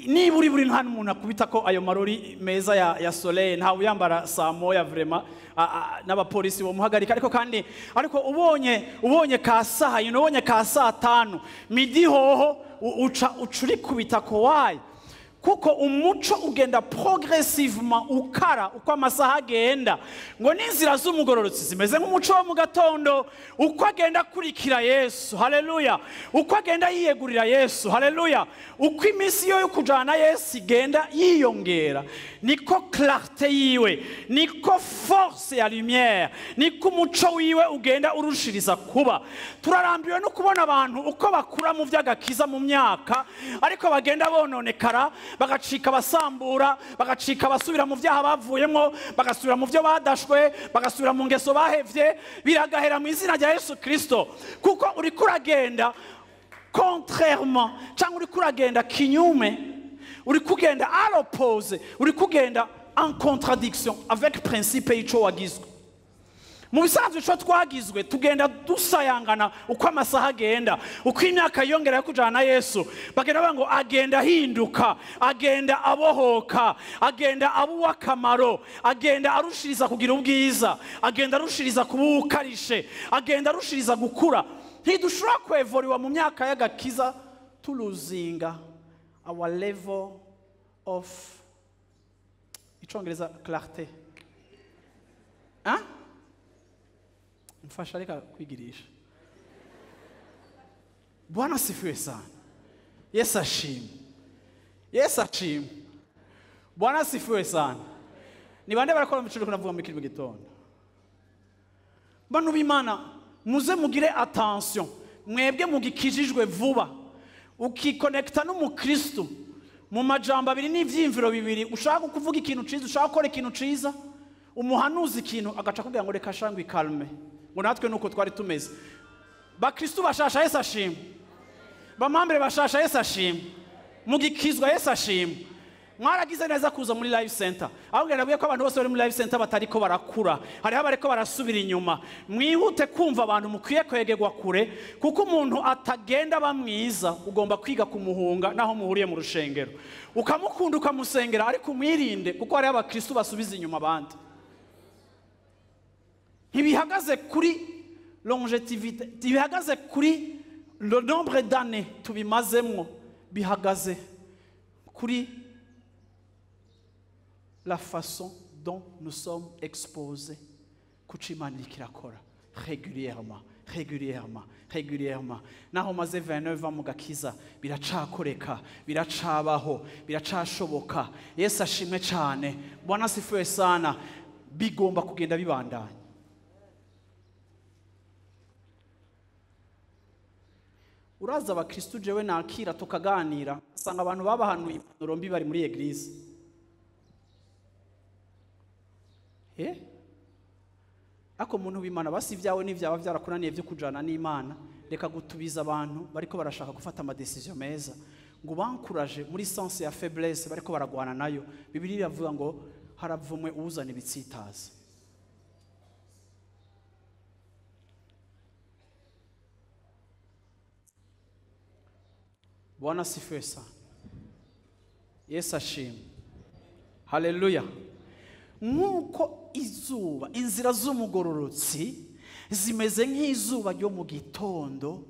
Niba uri buri, nta n'umuntu akubita ko ayo marori meza ya soleil, ntawe uyambara saa moya vraiment, n'abapolisi bamuhagarika. Ariko kandi, ariko ubonye ka saha yino, ubonye ka saa tanu midi hoho, uca urikubita ko wayi, kuko umuco ugenda progressivement ukara uko amasaha agenda. Ngo n'inzira z'umugororotsi zimeze nk'umuco wo mu gatondo, uko agenda akurikira Yesu, haleluya, uko agenda yiyegurira Yesu, haleluya, uko iminsi yo kujana Yesu igenda yiyongera, niko clarté yiwe, niko force ya lumière, niko umuco wiwe ugenda urushiriza kuba. Turarambiwe no kubona abantu uko bakura mu by'agakiza mu myaka, ariko bagenda bononekara, bagacika abasambura, bagacika abasubira mu byaha bavuyemo, bagasubira mu byo badashwe, bagasubira mu ngeso bahevye. Biragahera mu izina rya Yesu Kristo, kuko uriko uragenda contrairement, cyangwa uriko uragenda kinyume, uri kugenda à l'opposé, uri kugenda en contradiction avec principe y'ico wagizwe. Mu bisanzwe ico twagizwe, tugenda dusayangana uko amasaha agenda, uko imyaka yiyongera yo kujana na Yesu. Bagenda bavuga ngo agenda ahinduka, agenda abohoka, agenda aba uw'akamaro, agenda arushiriza kugira ubwiza, agenda arushiriza kuba uwukarishe, agenda arushiriza gukura. Ntidushobora kwevoriwa mu myaka y'agakiza turuzinga our level of, icongereza, clarté, hein? Mfasha, reka kwigirisha. Bwana asifiwe sana. Yesu ashimwe, Yesu ashimwe. Bwana asifiwe sana. Ni bande barakora mu kunavuga muri kino gitondo? Bantu b'Imana, muze mugire attention. Mwebwe mugikijijwe vuba, ukikonekta n'umukristo mu majambo abiri n'ivyiyumviro bibiri, ushaka kuvuga ikintu ciza, ushaka gukora ikintu ciza, umuhanuzi ikintu, agaca akubwira ngo reka shangwe, calme, ngo natwe nuko twari tumeze. Bakristo bashasha, Yesu ashimwe. Bamambere bashasha, Yesu ashimwe. Mugikizwa, Yesu ashimwe. Mwaragize neza kuza muri Life Center. Ahubwo nabwiye ko abantu bose bari muri Life Center batariko barakura, hariho abariko barasubira inyuma. Mwihute kumva abantu mukwiye kwegerwa kure, kuko umuntu atagenda aba mwiza. Ugomba kwiga kumuhunga naho muhuriye mu rushengero, ukamukunda, ukamusengera, ariko umwirinde, kuko hariho abakristo basubiza inyuma abandi. Ntibihagaze kuri longévité, ntibihagaze kuri le nombre d'années tubimazemwo, bihagaze kuri la façon dont nous sommes exposés kuco Imana iriko irakora régulièrement, régulièrement, régulièrement. Naho maze 29 ans mu gakiza, biracakoreka, biracabaho, biracashoboka. Yesu ashimwe cyane. Bwana asifiwe sana. Bigomba kugenda bibandanya. Uraza abakristu jewe nakira tukaganira, usanga abantu babahanuye impanuro mbi bari muri église. Ako muntu w'Imana basi ibyawe n'ivyaba byarakunaniye byo kujana n'Imana, reka gutubiza abantu bariko barashaka gufata ama decision meza ngo bankuraje muri sens ya faiblesse bariko baragwana nayo. Bibiliya iravuga ngo haravumwe uzana ibitsitaza. Bwana asifiwe sana. Yesu ashimwe. Haleluya. Nkuko izuba, inzira z'umugororotsi zimeze nk'izuba ryo mu gitondo,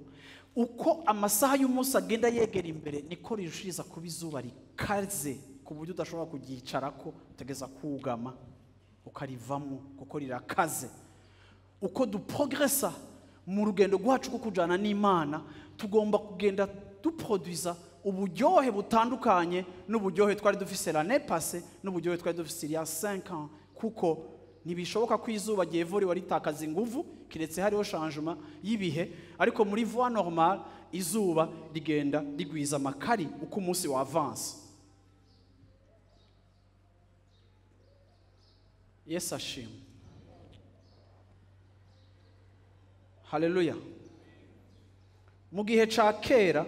uko amasaha y'umunsi agenda yegera imbere niko rirushiriza kuba izuba rikaze ku buryo udashobora kuryicarako, utegeza kugama ukarivamo kuko rirakaze. Uko duprogressa mu rugendo rwacu rwo kujana n'Imana, tugomba kugenda duproduisa uburyohe butandukanye n'uburyohe twari dufise l'année passée n'uburyohe twari dufise il y a 5 ans, kuko ntibishoboka ko izuba ryevori waritakaza inguvu kiretse hariho changement y'ibihe, ariko muri voie normale izuba rigenda rigwiza amakari uko umunsi wa avance. Yesu ashimwe. Haleluya. Mu gihe ca kera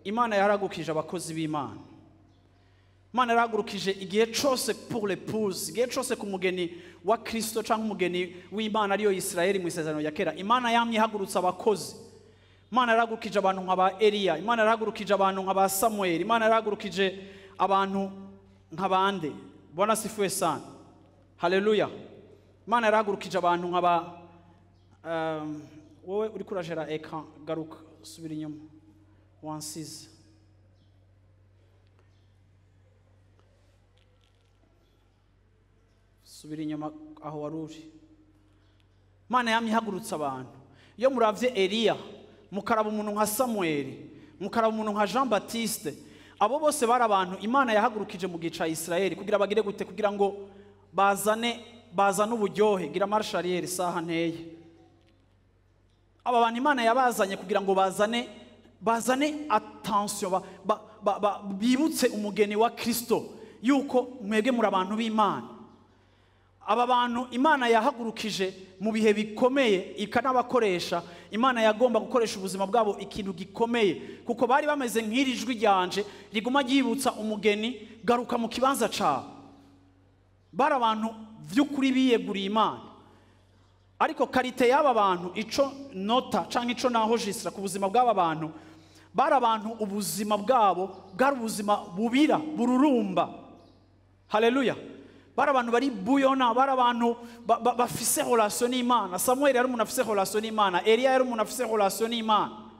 Imana yaragukije abakozi b'Imana. Imana yaragurukije igihe cose pour l'épouse, igihe cose ku mugeni wa Kristo canke umugeni w'Imana ariyo Israeli mu isezerano ya kera. Imana yamye ihagurutsa abakozi. Imana yaragurukije abantu nka ba Eliya, Imana yaragurukije abantu nka ba Samuel, Imana yaragurukije abantu nka bande. Bwana asifiwe sana. Haleluya. Imana yaragurukije abantu nka ba wowe uri kurajera écran, garuka subira inyuma wansize. Subira inyuma aho wari uri. Imana yamye ihagurutsa abantu. Iyo muravye Eliya, mukaraba umuntu nka Samuel, mukaraba umuntu nka Jean Baptiste, abo bose bari abantu Imana yahagurukije mu gihe ca Israeli kugira bagire gute, kugira ngo bazane uburyohe. Gira marche arrière isaha nteye. Aba bantu Imana yabazanye kugira ngo bazane attention, bibutse umugeni wa Kristo yuko mwebwe muri abantu b'Imana. Aba bantu Imana yahagurukije mu bihe bikomeye ikanabakoresha. Imana yagomba gukoresha ubuzima bwabo ikintu gikomeye, kuko bari bameze nk'iri jwi ryanje riguma ryibutsa umugeni garuka mu kibanza cawe. Bari abantu vy'ukuri biyeguriye Imana. Ariko karite y'aba bantu, ico nota canke ico nahojisira ku buzima bw'aba bantu, bari abantu ubuzima bwabo bwari ubuzima bubira bururumba. Haleluya. Bari abantu bari buyona, bari abantu bafise relation n'Imana. Samuel yari umuntu afise relation n'Imana, Eliya yari umuntu afise relation n'Imana.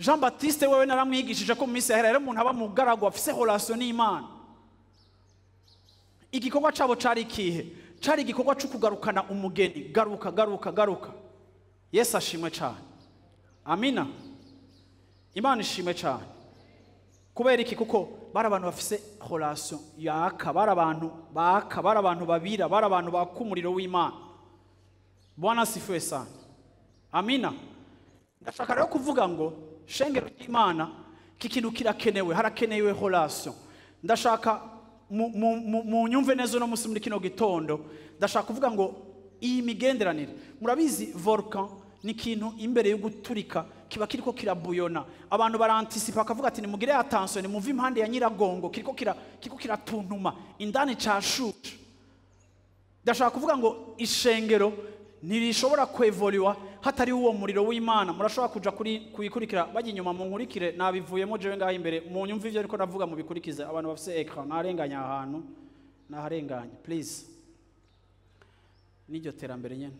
Jean Baptiste wewe naramwigishije ko mu minsi yahera yari umuntu aba mu garagu afise relation n'Imana. Igikorwa cabo cari ikihe? Cari igikorwa cyo kugarukana umugeni. Garuka, garuka, garuka. Yesu ashimwe cyane. Amina. Imana ishimwe cyane. Kubera iki? Kuko bari abantu bafise relation yaka, bari abantu baka, bari abantu babira, bari abantu baka umuriro w'Imana. Bwana asifiwe sana. Amina. Ndashaka rero kuvuga ngo shengero ry'Imana iki kintu kirakenewe, harakenewe relation. Ndashaka mu nyumve neza no musi muri kino gitondo, ndashaka kuvuga ngo iyi migenderanire, murabizi volcan ni ikintu imbere yo guturika kiba kiriko kirabuyona. Abantu barantisipa bakavuga ati nimugire attention, nimuve impande ya Nyiragongo, kiriko kiratuntuma indani cashushe. Ndashaka kuvuga ngo ishengero ntirishobora kwevoluwa hatari uwo muriro w'Imana. Murashobora kuja kuri kuyikurikira bajya inyuma mu nkurikire, nabivuyemo jewe ngaho imbere mu nyumve ivyo ariko navuga mubikurikize. Abantu bafise écran narenganya ahantu naharenganya please, niryo terambere nyene.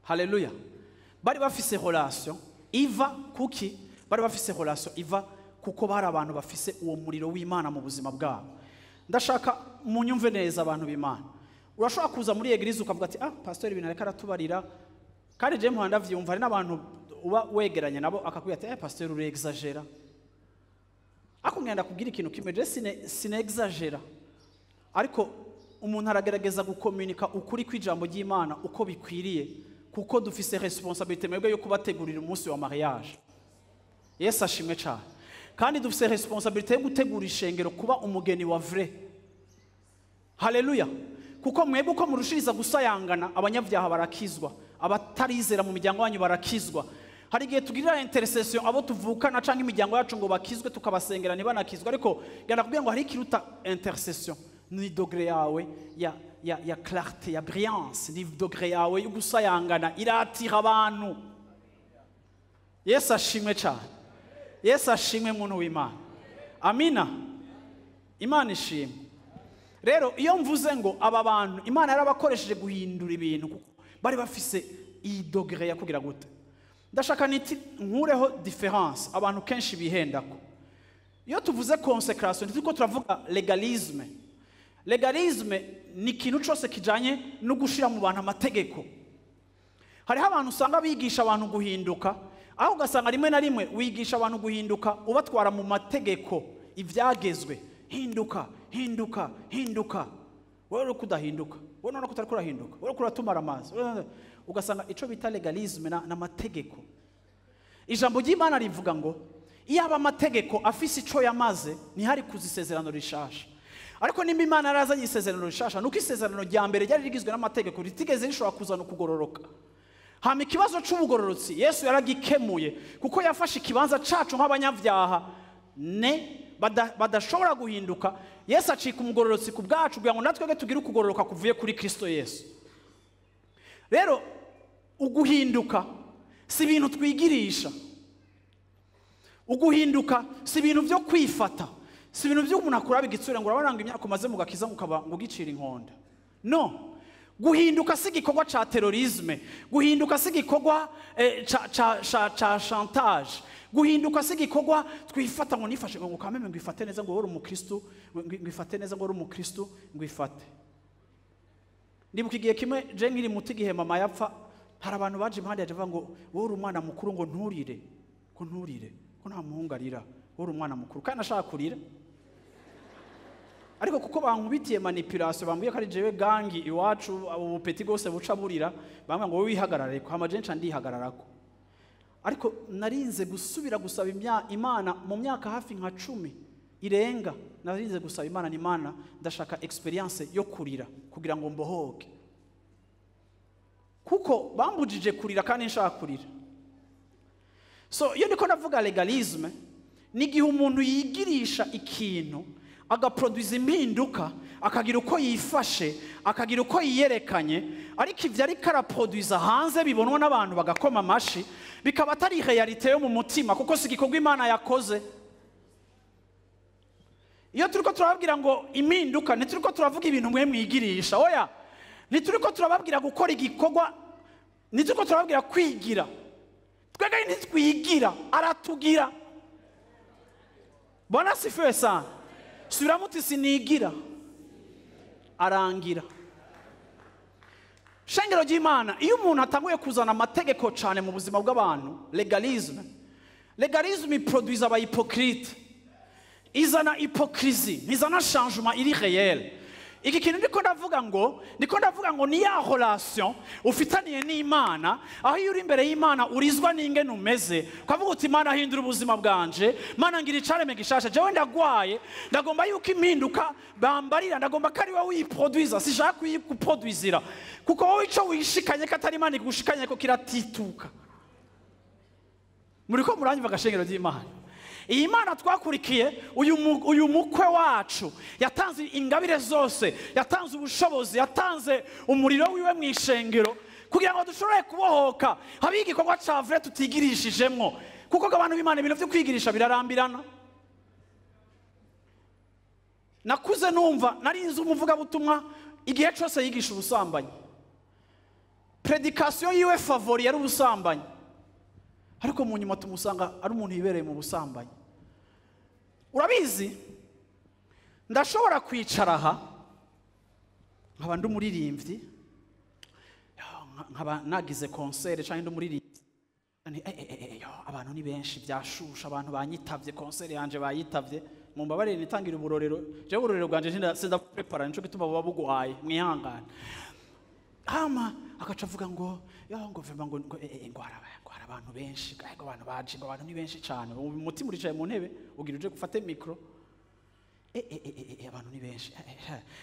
Haleluya. Bari bafise relation iva kuki? Bari bafise relation iva Kuko bari abantu bafise uwo muriro w'Imana mu buzima bwabo. Ndashaka munyumve neza, abantu b'Imana. Urashobora kuza muri église ukavuga ati: "Ah, pastor, ibintu ariko aratubarira." Kandi je muhanda vyumva, hari n'abantu uba wegeranye nabo akakubwira ati: "Eh, pastor, uri exagéra." Ariko ngenda kubwira ikintu kimwe: je sine exagéra, ariko umuntu aragerageza gukominika ukuri kw'ijambo ry'Imana uko bikwiriye, kuko dufise responsabilité mwebwe yo kubategurira umunsi wa mariage. Yesu ashimwe cyane. Kandi dufise responsabilité yo gutegura ishengero kuba umugeni wa vrai. Haleluya! Kuko mwebwe uko murushiriza gusayangana, abanyabyaha barakizwa, abatarizera mu miryango yanyu barakizwa. Hari igihe tugirira intercession abo tuvukana cyangwa imiryango yacu ngo bakizwe, tukabasengera ntibanakizwe. Ariko genda kubwira ngo hari ikiruta intercession: ni degré yawe ya clarté, ya brillance, ni degré yawe yo gusayangana iratira abantu. Yesu ashimwe cyane. Yesu ashimwe, muntu w'Imana. Amina, Imana ishimwe. Rero iyo mvuze ngo aba bantu Imana yarabakoresheje guhindura ibintu, kuko bari bafise iyi degré ya kugira gute? Ndashaka niti nkureho différence abantu kenshi bihendako. Iyo tuvuze consécration, ntituriko turavuga légalisme. Légalisme ni ikintu cyose kijanye no gushira mu bantu amategeko. Hariho abantu usanga bigisha abantu guhinduka, aho ugasanga rimwe na rimwe wigisha abantu guhinduka ubatwara mu mategeko, ibyagezwe: hinduka, hinduka, hinduka, wowe uri kudahinduka, wowe none ko utariko urahinduka, wowe uriko uratumara amazi. Ugasanga ico bita légalisme n'amategeko. Ijambo ry'Imana rivuga ngo iyaba amategeko afise ico yamaze, ntihari kuza isezerano rishasha. Ariko nimba Imana yarazanye isezerano rishasha, nuko isezerano rya mbere ryari rigizwe n'amategeko ritigeze rishobora kuzana ukugororoka. Hama ikibazo c'ubugororotsi Yesu yaragikemuye, kuko yafashe ikibanza cacu nk'abanyabyaha ne badashobora guhinduka. Yesu acika umugororotsi ku bwacu kugira ngo natwebwe tugire ukugororoka kuvuye kuri Kristo Yesu. Rero uguhinduka si ibintu twigirisha, uguhinduka si ibintu byo kwifata, si ibintu by'umuntu akuraba igitsure ngo urabona ngo imyaka umaze mu gakiza ngo ukaba ngo ugicira inkonda. No guhinduka si igikorwa ca terrorisme, guhinduka si igikorwa ca chantage, guhinduka si igikorwa twifata ngo nifashe ngo kameme, ngo ifate neza, ngo uri umukristo, ngo ifate neza, ngo uri umukristo, ngo ifate. Ndibuka igihe kimwe je nkiri muto, igihe mama yapfa, hari abantu baje impande yaje bavuga ngo: "Wowe uri umwana mukuru, ngo nturire, ngo nturire, ko nta muhungu arira, wowe uri umwana mukuru." Kandi nashaka kurira, ariko kuko bankubitiye manipulation, bambwiye ko ari jewe gangi iwacu, ubu petit gose buca burira, bambwira ngo: "Wowe wihagarare ko." Hama je nca ndihagararako. Ariko narinze gusubira gusaba Imana mu myaka hafi nka 10 irenga. Narinze gusaba Imana ni: "Imana, ndashaka expérience yo kurira kugira ngo mbohoke, kuko bambujije kurira kandi nshaka kurira." So iyo ndiko ndavuga légalisme, ni igihe umuntu yigirisha ikintu, agaproduza impinduka, akagira uko yifashe, akagira uko yiyerekanye, ariko ibyo ariko araproduza hanze bibonwa n'abantu bagakoma amashi, bikaba atari réalité yo mu mutima, kuko si igikorwa Imana yakoze. Iyo turiko turababwira ngo impinduka, ntituriko turavuga ibintu mwe mwigirisha. Oya, ntituriko turababwira gukora igikorwa, ntituriko turababwira kwigira. Twebwe ntitwigira, aratugira. Bwana asifiwe sana. Subiramo uti: "Sinigira, arangira." Shengero ry'Imana, iyo umuntu atanguye kuzana amategeko cyane mu buzima bw'abantu, légalisme, légalisme iproduise aba hypocrite, izana hypocrisie, ntizana changement iri réel. Iki kintu ndiko ndavuga ngo ni ya relation ufitaniye n'Imana, aho iyo uri imbere y'Imana urizwa n'ingene umeze, ukavuga uti: "Imana, hindura ubuzima bwanje. Mana, ngira icareme gishasha. Jewe ndagwaye, ndagomba yuko impinduka bambarira, ndagomba ko ari wowe uyiproduiza, sishaka kuyikuproduizira." Kuko wowe ico wishikanye ko atari Imana igushikanye ko kiratituka. Muriko muranyumva, agashengero ry'Imana? Iyi Mana twakurikiye, uyu mukwe wacu yatanze ingabire zose, yatanze ubushobozi, yatanze umuriro wiwe mu ishengero kugira ngo dushobore kubohoka, habe igikorwa ca vrai tutigirishijemwo. Kuko abantu b'Imana, ibintu vyo kwigirisha birarambirana. Nakuze numva, nari nzi umuvugabutumwa igihe cyose yigisha ubusambanyi, prédication yiwe favori yari ubusambanyi, ariko mu nyuma tumusanga ari umuntu yibereye mu busambanyi. Urabizi, ndashobora kwicara aha nkaba ndi umuririmbyi, nkaba nagize concert canke ndi umuririmbyi, yo, abantu ni benshi, byashusha, abantu banyitavye, concert yanje bayitavye. Mumbabarire nitangira uburorero, jewe uburorero bwanje sinda prepara, nico gituma buba bugwaye, mwihangane. Hama agaca avuga ngo yo, ngo vema, ngo hari abantu benshi, ngo abantu baje, ngo abantu ni benshi cyane. Umutima uricaye mu ntebe, ugira uje gufate micro. Abantu ni benshi,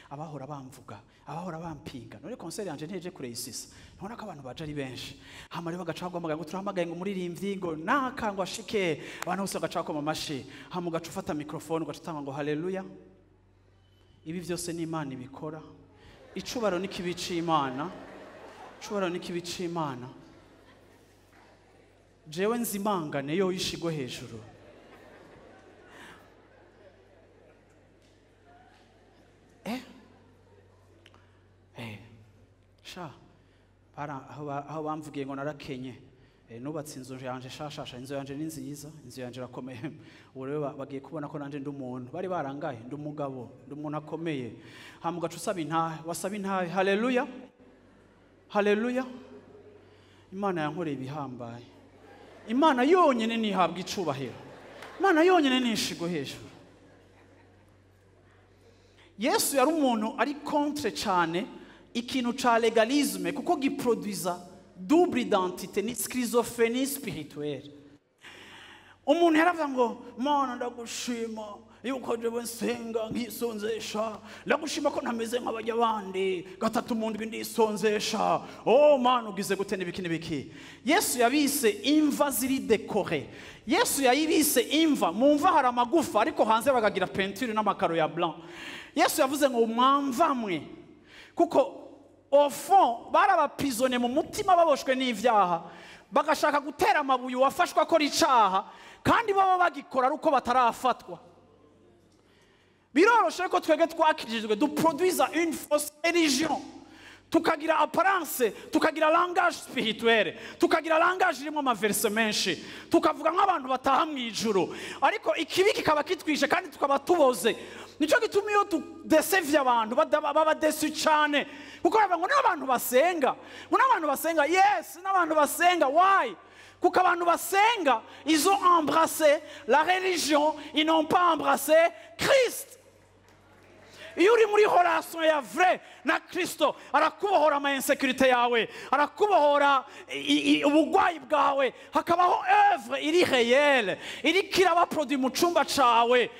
abahora bamvuga, abahora bampinga, none concert yanje nteje kure isisa, ntubona ko abantu baje ari benshi. Hama rero bagaca baguhamagara ngo turahamagaye ngo umuririmbyi ngo naka ngo ashike, abantu bose bagaca bakoma amashi. Hama ugaca ufata microphone, ugaca utanga ngo haleluya. Ibi byose ni Imana ibikora. Icubaro ni kibi c'Imana, icubaro ni kibi c'Imana. Jewe nzimangane yo yishigwe hejuru. Sha bara aho bamvugiye ngo narakenye, nubatse inzu yanje shashasha, inzu yanje ni nziza, inzu yanje irakomeye. Ubu rero bagiye kubona ko nanje ndi umuntu, bari barangaye, ndi umugabo, ndi umuntu akomeye. Hama ugaca usaba intahe, wasaba intahe, haleluya, haleluya. Imana yankoreye ibihambaye. Imana yonyine nihabwa icubahiro, Imana yonyine nishigwe hejuru. Yesu yari umuntu ari contre cyane ikintu ca legalisme, kuko giproduiza double identité, ni schizophrénie spirituelle. Umuntu yaravuga ngo Mana ndagushima yuko jewe nsenga nkisonzesha, ndagushima ko ntameze nk'abajya bandi, gatatu mu ndwi ndisonzesha, oh Mana ugize gute n'ibiki n'ibiki. Yesu yabise imva ziri décorée. Yesu yayibise imva, mu mva hari amagufa ariko hanze bakagira peinture n'amakaro ya blanc. Yesu yavuze ngo mwamva mwe, kuko au fond barabaprisonné mu mutima, baboshwe n'ivyaha, bagashaka gutera amabuye uwafashwe akora icaha, kandi baba bagikora ari uko batarafatwa. Biroroshe ko twebwe twakirijwe duproduisa une fausse religion, tukagira apparence, tukagira langage spirituel, tukagira langage irimo amaverse menshi, tukavuga nk'abantu bataha mu ijuru, ariko ikibi kikaba kitwishe kandi tukaba tuboze. Nico gituma iyo tudesevye abantu baba desu cyane, kuko bavuga ngo n'abantu basenga, ngo n'abantu basenga. Yes, n'abantu basenga. Why? Kuko abantu basenga, ils ont embrassé la religion, ils n'ont pas embrassé Christ. Iyo uri muri relation ya vrai na Kristo, arakubohora ama insécurité yawe, arakubohora ubugwayi bwawe, hakabaho œuvre iri réelle, iri kiraba produit mu cumba cawe.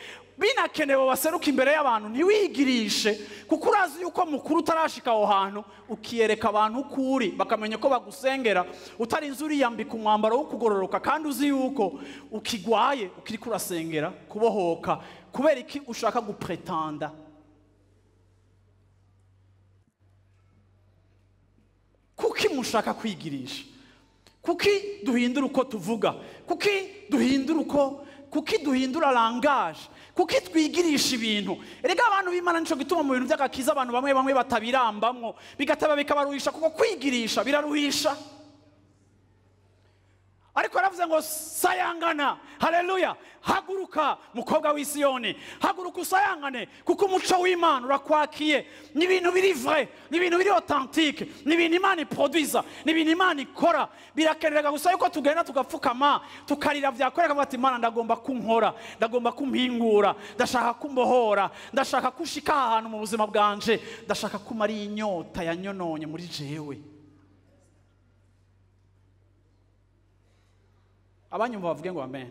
Binakenewe waseruka imbere y'abantu, ntiwigirishe, kuko urazi yuko mukuru utarashika aho hantu, ukiyereka abantu ukuri bakamenya ko bagusengera, utarinze uriyambika umwambaro wo kugororoka, kandi uzi yuko ukigwaye ukiriko urasengera kubohoka. Kubera iki ushaka gupretanda? Kuki mushaka kwigirisha? Kuki duhindura uko tuvuga? Kuki duhindura uko, kuki duhindura langage? Kuki twigirisha ibintu? Erega abantu b'Imana, nico gituma mu bintu by'agakiza abantu bamwe bamwe batabirambamwo, bigataba bikabaruhisha, kuko kwigirisha biraruhisha. Ariko aravuze ngo sayangana, haleluya, haguruka mukobwa w'i Siyoni, haguruka usayangane, kuko umuco w'Imana urakwakiye. Ni ibintu biri vrai, ni ibintu biri authentique, ni ibintu Imana iproduisa, ni ibintu Imana ikora. Birakenerwa gusa yuko tugenda tugapfukama, tukarira, vyakoreka bati Imana ndagomba kunkora, ndagomba kumpingura, ndashaka kumbohora, ndashaka kushika ahantu mu buzima bwanje, ndashaka kumara inyota yanyononye muri jewe. Abanyumva bavuge ngo amen.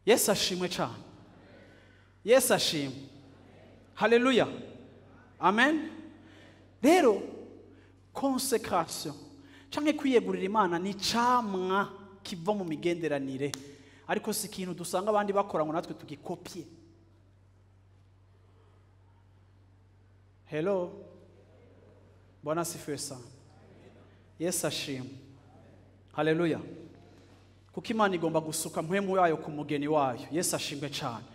Yesu ashimwe cyane. Yesu ashimwe. Haleluya. Amen. Rero consecration canke kwiyegurira Imana ni camwa kiva mu migenderanire, ariko si ikintu dusanga abandi bakora ngo natwe tugikopie. Hello. Bwana asifiwe sana. Yesu ashimwe. Haleluya. Kuko Imana igomba gusuka mpwemu yayo ku mugeni wayo. Yesu ashimwe cyane.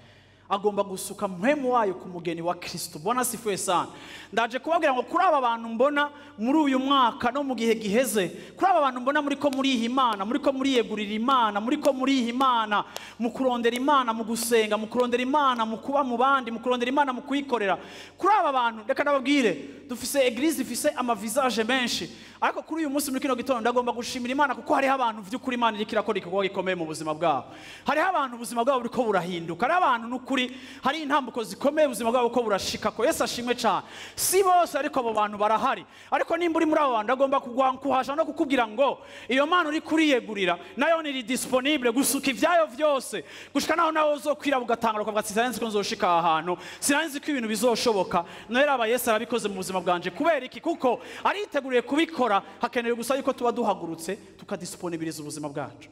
Agomba gusuka mpwemu wayo ku mugeni wa Kristo. Bwana asifiwe sana. Ndaje kubabwira ngo kuri aba bantu mbona muri uyu mwaka no mu gihe giheze, kuri aba bantu mbona muri ko muriha Imana, muri ko muriyegurira Imana, muri ko muriha Imana, mu kurondera Imana, mu gusenga, mu kurondera Imana, mu kuba mu bandi, mu kurondera Imana, mu kuyikorera. Kuri aba bantu reka ndababwire, dufise église ifise ama visage menshi, ariko kuri uyu munsi muri kino gitondo ndagomba gushimira Imana kuko hariho abantu vy'ukuri Imana iriko irakora igikorwa gikomeye mu buzima bwabo. Hariho abantu ubuzima bwabo buriko burahinduka, hariho abantu n'ukuri hari intambuko zikomeye ubuzima bwabo ko burashika ko Yesu ashimwe cyane. Si bose ariko abo bantu barahari. Ariko nimba uri muri abo bantu agomba kuguhankasha no kukubwira ngo iyo Mana uri kuriyegurira nayo ni disponible gusuka ivyayo vyose gushika naho nawe uzokwira ugatangara ukavuga ati sinari nzi ko nzoshika aha hantu, sinari nzi ko ibintu bizoshoboka. Noheli aba Yesu arabikoze mu buzima bwanje. Kubera iki? Kuko ariteguriye kubikora, hakenewe gusa yuko tuba duhagurutse tukadisponibiliza ubuzima bwacu.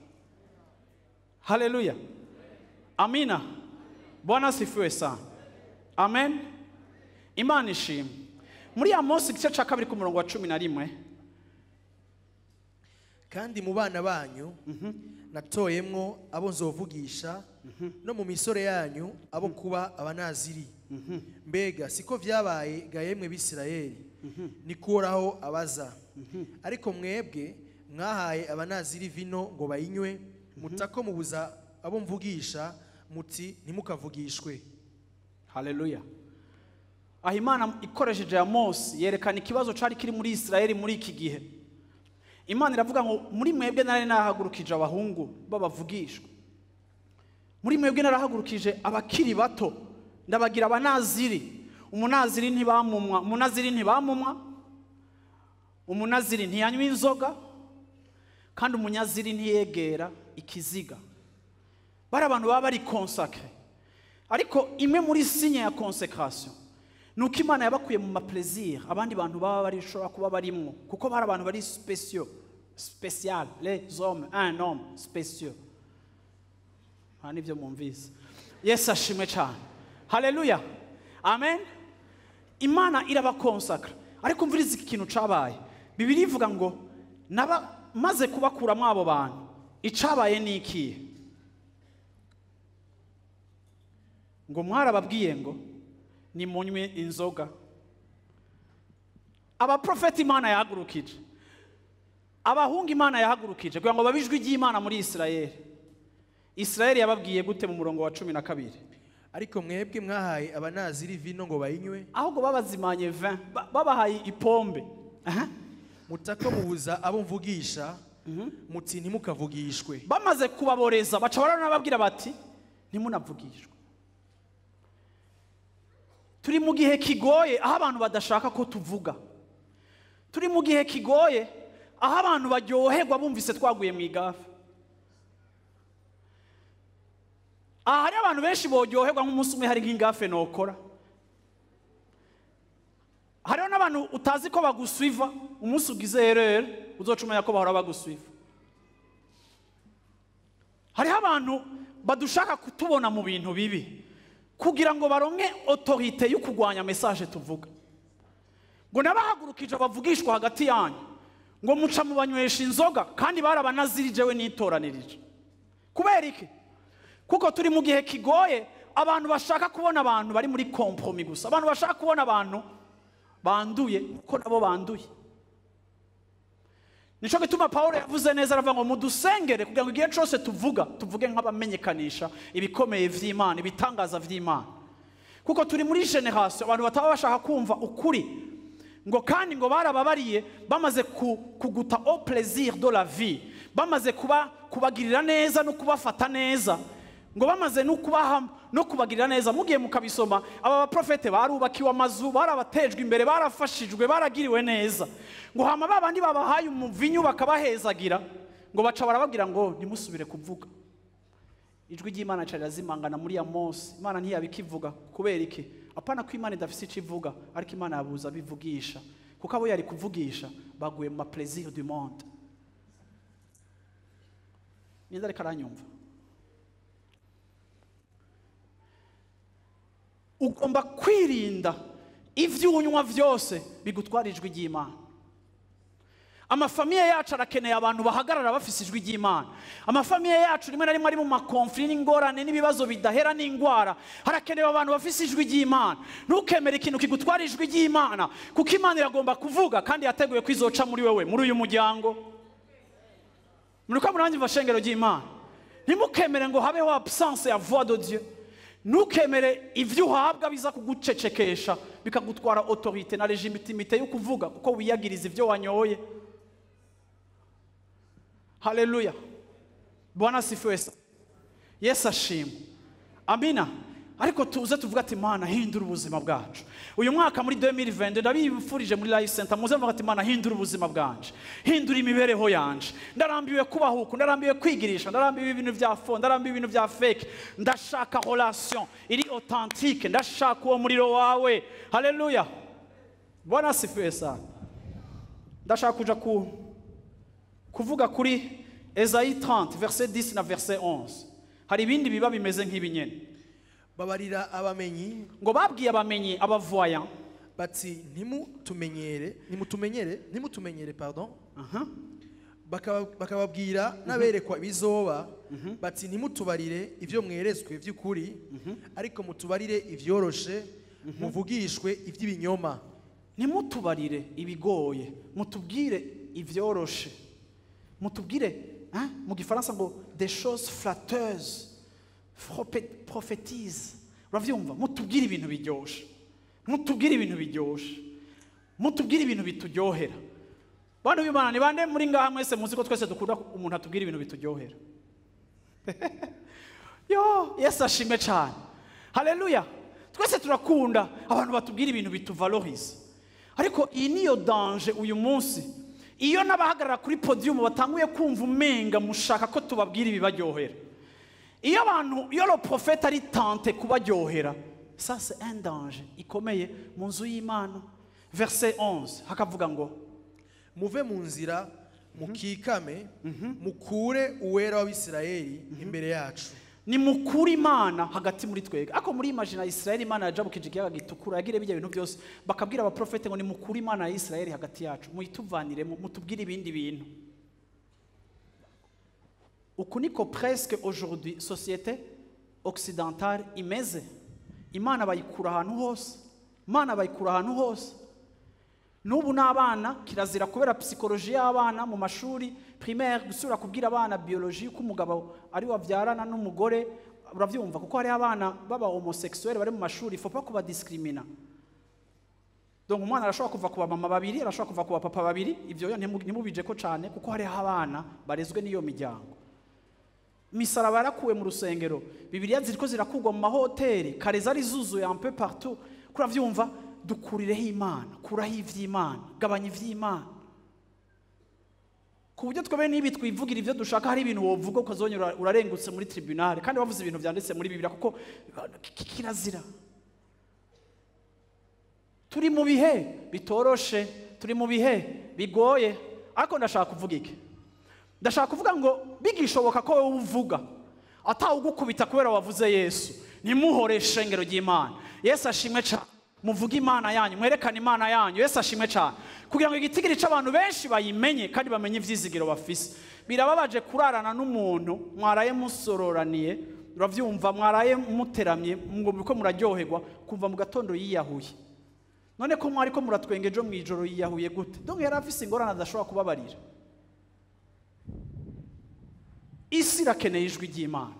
Haleluya, amina. Bwana asifiwe sana. Amen. Imana ishimwe. Muri Amosi igice cya 2 ku murongo wa 11, kandi mu bana banyu natoyemwo abo nzovugisha, no mu misore yanyu abo kuba abanaziri. Mbega siko vyabaye ga yemwe Bisirayeli? Niko Uhoraho abaza. Ariko mwebwe mwahaye abanaziri vino ngo bayinywe, mutako mubuza abo mvugisha muti ntimukavugishwe. Haleluya. Aho Imana ikoresheje Amosi yerekana ikibazo cari kiri muri Isirayeli muri iki gihe. Imana iravuga ngo muri mwebwe nari nahagurukije abahungu babavugishwa, muri mwebwe narahagurukije abakiri bato ndabagira abanaziri. Umunaziri ntibamumwa, umunaziri ntibamumwa, umunaziri ntiyanywa inzoga, kandi umunyaziri ntiyegera ikiziga. Bari abantu baba bari consacré. Ariko imwe muri signe ya consécration nuko Imana yabakuye mu ma plaisir abandi bantu baba bari shobora kuba barimwo, kuko bari abantu bari spéciaux, spécial, les hommes, un homme spéciaux. Nta nivyo mwumvise. Yesu ashimwe cyane. Haleluya, amen. Imana irabakonsakra. Ariko mviriza iki kintu cabaye. Bibiliya ivuga ngo naba maze kubakuramo abo bantu, icabaye ni ikihe? Ngo mwarababwiye ngo nimunywe inzoga. Abaprofeti Imana yahagurukije, abahungu Imana yahagurukije kugira ngo babijwe ry'Imana muri Isirayeli. Isirayeli yababwiye gute mu murongo wa 12? Ariko mwebwe mwahaye abanaziri vino ngo bayinywe, ahubwo babazimanye vin, babahaye ipombe. Mutako mubuza abo mvugisha muti ntimukavugishwe. Bamaze kubaboreza baca baranababwira bati ntimunavugishwe. Turi mu gihe kigoye aho abantu badashaka ko tuvuga. Turi mu gihe kigoye aho abantu baryoherwa bumvise twaguye mu igafe. Aha hari abantu benshi boryoherwa nk'umunsi umwe hari nk'ingafe nokora. Hariho n'abantu utazi ko baguswiva, umunsi ugize erreur uzoca umenya ko bahora baguswiva. Hariho abantu badushaka kutubona mu bintu bibi kugira ngo baronke autorité yo kugwanya message tuvuga. Ngo nabahagurukije bavugishwa hagati yanyu, ngo muca mu banywesha inzoga kandi barabanazirije we nitoranirije. Kubera iki? Kuko turi mu gihe kigoye, abantu bashaka kubona abantu bari muri compromis gusa, abantu bashaka kubona abantu banduye kuko nabo banduye. Nico gituma Paulo yavuze neza aravuga ngo mudusengere kugira ngo igihe cyose tuvuga tuvuge nk'abamenyekanisha ibikomeye vy'Imana, ibitangaza vy'Imana. Kuko turi muri generation abantu bataba bashaka kumva ukuri, ngo kandi ngo barababariye bamaze kuguta au plaisir de la vie, bamaze kubagirira neza no kubafata neza, ngo bamaze no kubaha no kubagirira neza. Mugiye mukabisoma, aba baprofete barubakiwe amazu, barabatejwe imbere, barafashijwe, baragiriwe neza. Ngo hama babandi babahaye umuvinyu bakabahezagira, ngo baca barababwira ngo ntimusubire kuvuga. Ijwi ry'Imana rirazimangana muri Amosi. Imana ntiyabikivuga. Kubera iki? Apana ko Imana idafise ico ivuga, ariko Imana yabuza bivugisha, kuko abo yari kuvugisha baguye mu ma plaisir du monde. Ninde ariko aranyumva? Ugomba kwirinda ivyo unywa vyose bigutwara ijwi ry'Imana. Amafamiye yacu arakeneye abantu bahagarara bafise ijwi ry'Imana. Amafamiye yacu rimwe na rimwe ari mu ma conflits n'ingorane n'ibibazo bidahera n'ingwara, harakenewe abantu bafise ijwi ry'Imana. Ntukemere ikintu kigutwara ijwi ry'Imana, kuko Imana iragomba kuvuga kandi yateguye kwizoca muri wewe, muri uyu muryango. Muriko muranyumva, shengero ry'Imana? Ntimukemere ngo habeho absence ya voix de Dieu. Ntukemere ivyo uhabwa biza kugucecekesha, bikagutwara autorité na légitimité yo kuvuga, kuko wiyagiriza ivyo wanyoye. Haleluya, Bwana asifiwe sana, Yesu ashimwe, amina. Ariko tuze tuvuga ati: "Mana, hindura ubuzima bwacu uyu mwaka muri 2022." Ndabifurije muri Life Center, muze muvuga ati: "Mana, hindura ubuzima bwanje, hindura imibereho yanje. Ndarambiwe kubaho uku, ndarambiwe kwigirisha, ndarambiwe ibintu bya faux, ndarambiwe ibintu bya fake. Ndashaka relation iri authentique, ndashaka uwo muriro wawe." Haleluya, Bwana asifiwe sana. Ndashaka kuja kuvuga kuri Esaïe 30 verset 10 na verset 11. Hari ibindi biba bimeze nk'ibi nyene. Babarira abamenyi, Ngo babwiye abamenyi, aba voyants, bati: "Ntimutumenyere, ntimutumenyere, ntimutumenyere," pardon. Bakababwira n'aberekwa ibizoba bati: "Ntimutubarire ibyo mweretswe by'ukuri, ariko mutubarire ibyoroshe, muvugishwe iby'ibinyoma." Ntimutubarire ibigoye, mutubwire ibyoroshe, mutubwire, hein? Mu gifaransa ngo des choses flatteuses, prophétise. Uravyumva? Mutubwire ibintu biryoshe, mutubwire ibintu biryoshe, mutubwire ibintu bituryohera. Bantu b'Imana, ni bande muri ngaha mwese muzi ko twese dukunda umuntu atubwira ibintu bituryohera? Yo, Yesu ashimwe cyane, haleluya. Twese turakunda abantu batubwira ibintu bituvaloriza, ariko iyi niyo danger uyu munsi, iyo n'abahagarara kuri podium batanguye kumva umenga mushaka ko tubabwira ibibaryohera. Iyo abantu, iyo le prophète ari tenté kubaryohera, ça c'est un danger ikomeye mu nzu y'Imana. Verset 11 hakavuga ngo: Muve mu nzira, mukikame, mukure Uwera w'Abisirayeli imbere yacu. Nimukure Imana hagati muri twebwe. Ariko muri imagine Israel, Imana yajabukije ikiyaga Gitukura, yagire bijya bintu byose, bakabwira abaprofete ngo: "Nimukure Imana ya Israel hagati yacu, muyituvaniremo, mutubwire ibindi bintu." Uku niko presque aujourd'hui société occidentale imeze. Imana bayikura ahantu hose, Imana bayikura ahantu hose. N'ubu n'abana kirazira, kubera psychologie y'abana mu mashuri primaire, gusubira kubwira abana biologie, ko umugabo ari wabyarana n'umugore. Urabyumva? Kuko hariho abana b'aba homosexuel bari mu mashuri, faut pas kubadiscrimina. Donc umwana arashobora kuva ku bamama babiri, arashobora kuva ku bapapa babiri. Ibyo yo ntimubije ko cyane, kuko hariho abana barezwe n'iyo miryango. Imisaraba yarakuwe mu rusengero, Bibiliya ziriko zirakugwa mu mahoteli, kare zari zuzuye un peu partout. Kuravyumva? Dukurireho Imana, kuraho ivy'Imana, gabanya ivy'Imana, ku buryo twebwe n'ibi twivugira ibyo dushaka. Hari ibintu wovuga ukazongera urarengutse muri tribunal, kandi wavuze ibintu vyanditse muri Bibiliya, kuko kirazira. Turi mu bihe bitoroshe, turi mu bihe bigoye, ariko ndashaka kuvuga iki? Ndashaka kuvuga ngo bigishoboka ko wowe uvuga atawugukubita kubera wavuze Yesu. Ntimuhore, ishengero ry'Imana. Yesu ashimwe cyane. Muvuge Imana yanyu, mwerekane Imana yanyu. Yesu ashimwe cyane, kugira ngo igitigiri cy'abantu benshi bayimenye kandi bamenye ibyizigiro bafise. Birababaje kurarana n'umuntu mwaraye musororaniye, urabyumva, mwaraye muteramye ngo muriko muraryoherwa, kuva mu gatondo yiyahuye. None ko mwari ko muratwenga ejo mu ijoro, yiyahuye gute? Donc yari afise ingorane adashobora kubabarira. Isi irakeneye ijwi ry'Imana.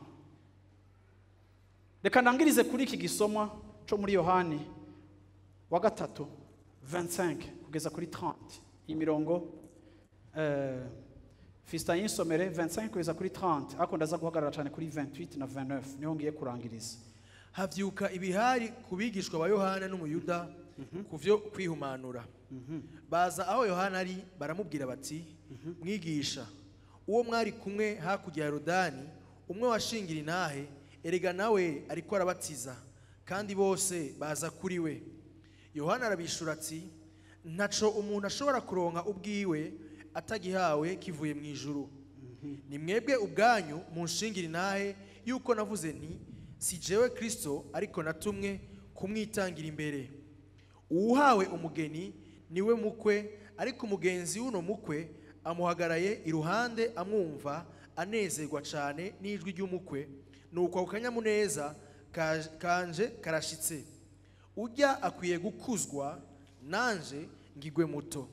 Reka ndangirize kuri iki gisomwa cyo muri Yohani wa gatatu 25 kugeza kuri 30. Iyi mirongo, Fiston yinsomere 25 kugeza kuri 30, ariko ndaza guhagarara cyane kuri 28 na 29, niho ngiye kurangiriza. Havyuka ibihari ku bigishwa ba Yohana n'Umuyuda ku vyo kwihumanura. Baza aho Yohana ari, baramubwira bati: "Mwigisha, uwo mwari kumwe hakurya ya Yorodani, umwe washingira intahe, erega nawe ariko arabatiza, kandi bose baza kuri we." Yohana arabishura ati: "Ntaco umuntu ashobora kuronka ubwiwe atagihawe kivuye mu ijuru. Ni mwebwe ubwanyu munshingira intahe yuko navuze nti: 'Si jewe Kristo, ariko natumwe kumwitangira imbere.' Uwuhawe umugeni niwe mukwe. Ariko umugenzi w'uno mukwe amuhagaraye iruhande, amwumva, anezerwa cyane n'ijwi ry'umukwe. Nuko ako kanyamuneza kanje karashitse. Ujya akwiye gukuzwa, nanje ngigwe muto.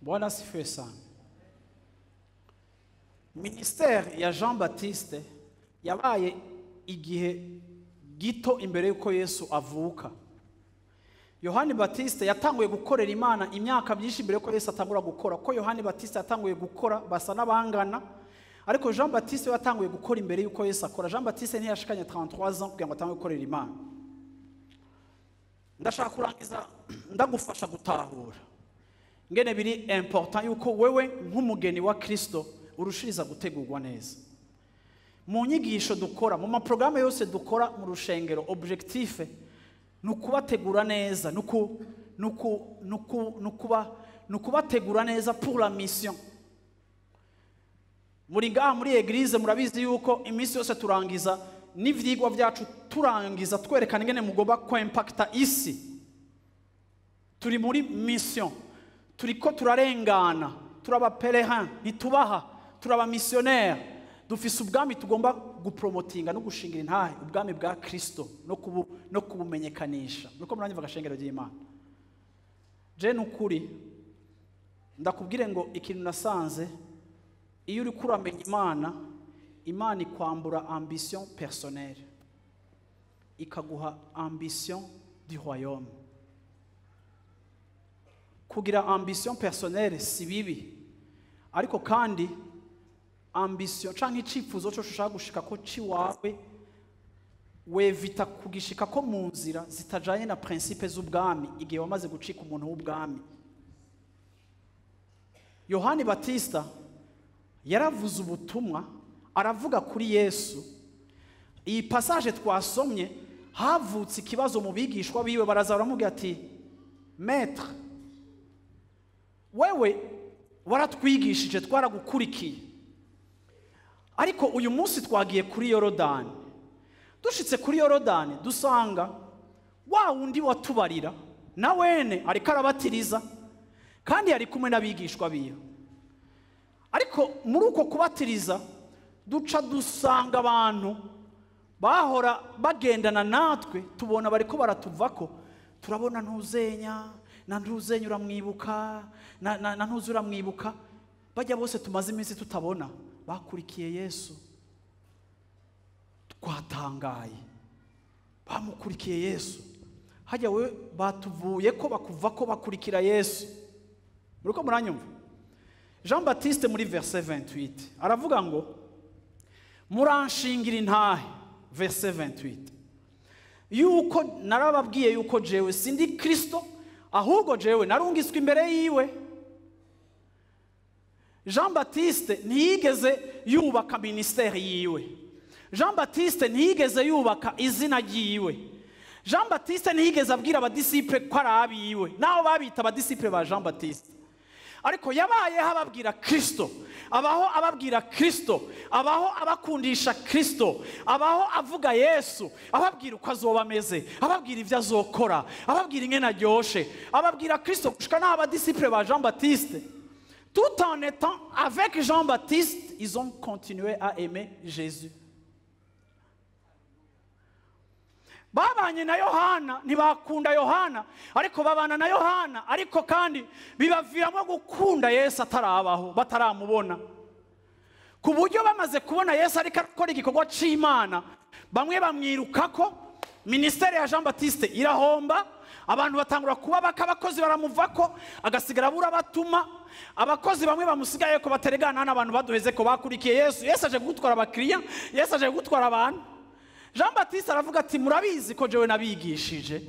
Bwana asifiwe sana. Ministère ya Jean Baptiste yabaye igihe gito imbere y'uko Yesu avuka. Yohani Baptiste yatanguye gukorera Imana imyaka myinshi imbere y'uko Yesu atangura gukora, ko Yohani Baptiste yatanguye gukora basa n'abangana, ariko Jean Baptiste we yatanguye gukora imbere y'uko Yesu akora. Jean Baptiste ntiyashikanye 33 ans kugira ngo atange gukorera Imana. Ndashaka kurangiza ndagufasha gutahura ngene biri important yuko wewe nk'umugeni wa Kristo urushiriza gutegurwa neza. Mu nyigisho dukora, mu maprograme yose dukora mu rushengero, objectif ni ukubategura neza, ni ukubategura neza pour la mission. Muri ngaha muri église murabizi yuko iminsi yose turangiza n'ivyigwa vyacu, turangiza twerekana ingene mugomba kwimpacta isi. Turi muri mission, turiko turarengana, turaba pèlerin, ntitubaha, turaba missionnaire. Dufise ubwami tugomba gupromotinga no gushingira intahe, ubwami bwa Kristo no kubumenyekanisha. Nuko muranyumva, gashengero ry'Imana? Je nukuri ndakubwire ngo ikintu nasanze, iyo uriko uramenya Imana, Imana ikwambura ambition personnelle, ikaguha ambition du royaume. Kugira ambition personnelle si bibi, ariko kandi ambition canke icifuzo cose ushaka gushika ko ciwawe, wevita kugishika ko mu nzira zitajanye na principe z'ubwami igihe wamaze gucika umuntu w'ubwami. Yohani Batista yaravuze ubutumwa, aravuga kuri Yesu. Iyi passage twasomye, havutse ikibazo mu bigishwa biwe, baraza baramubwira ati: "Maître, wewe waratwigishije, twaragukurikiye, ariko uyu munsi twagiye kuri Yorodani, dushitse kuri Yorodani dusanga wa wundi watubarira na wene ariko arabatiriza, kandi yari kumwe n'abigishwa biwe. Ariko muri uko kubatiriza duca dusanga abantu bahora bagendana natwe, tubona bariko baratuvako. Turabona ntuzenya na ntuzenya, uramwibuka, na ntuzi, uramwibuka, bajya bose tumaze iminsi tutabona bakurikiye Yesu. Twatangaye, bamukurikiye Yesu. Hajya we batuvuye ko bakuva ko bakurikira Yesu." Muriko muranyumva? Jean Baptiste muri verset 28 aravuga ngo: "Muranshingira intahe," verset 28, "yuko narababwiye yuko jewe sindi Kristo, ahubwo jewe narungiswe imbere yiwe." Jean Baptiste ntiyigeze yubaka ministère yiwe. Jean Baptiste ntiyigeze yubaka izina ryiwe. Jean Baptiste ntiyigeze abwira abadisciple ko ari abiwe, naho babita abadisciple ba Jean Baptiste. Ariko yabayeho ababwira Kristo, abaho ababwira Kristo, abaho abakundisha Kristo, abaho avuga Yesu, ababwira uko azoba ameze, ababwira ibyo azokora, ababwira ingene aryoshe, ababwira Kristo, gushika n'aho abadisciple ba Jean Baptiste, tout en étant avec Jean Baptiste, ils ont continué à aimer Jésus. Babanye na Yohana ntibakunda Yohana, ariko babana na Yohana, ariko kandi bibaviramo gukunda Yesu atarabaho, bataramubona, ku buryo bamaze kubona Yesu ariko akora igikorwa c'Imana, bamwe bamwirukako. Ministère ya Jean Baptiste irahomba, abantu batangura kuba baka, abakozi baramuvako, agasigara abura batuma. Abakozi bamwe bamusigaye ko bateregana n'abantu baduheze ko bakurikiye Yesu. Yesu aje gutwara abakiriya, Yesu aje gutwara abantu. Jean Baptiste aravuga ati: "Murabizi ko jewe nabigishije,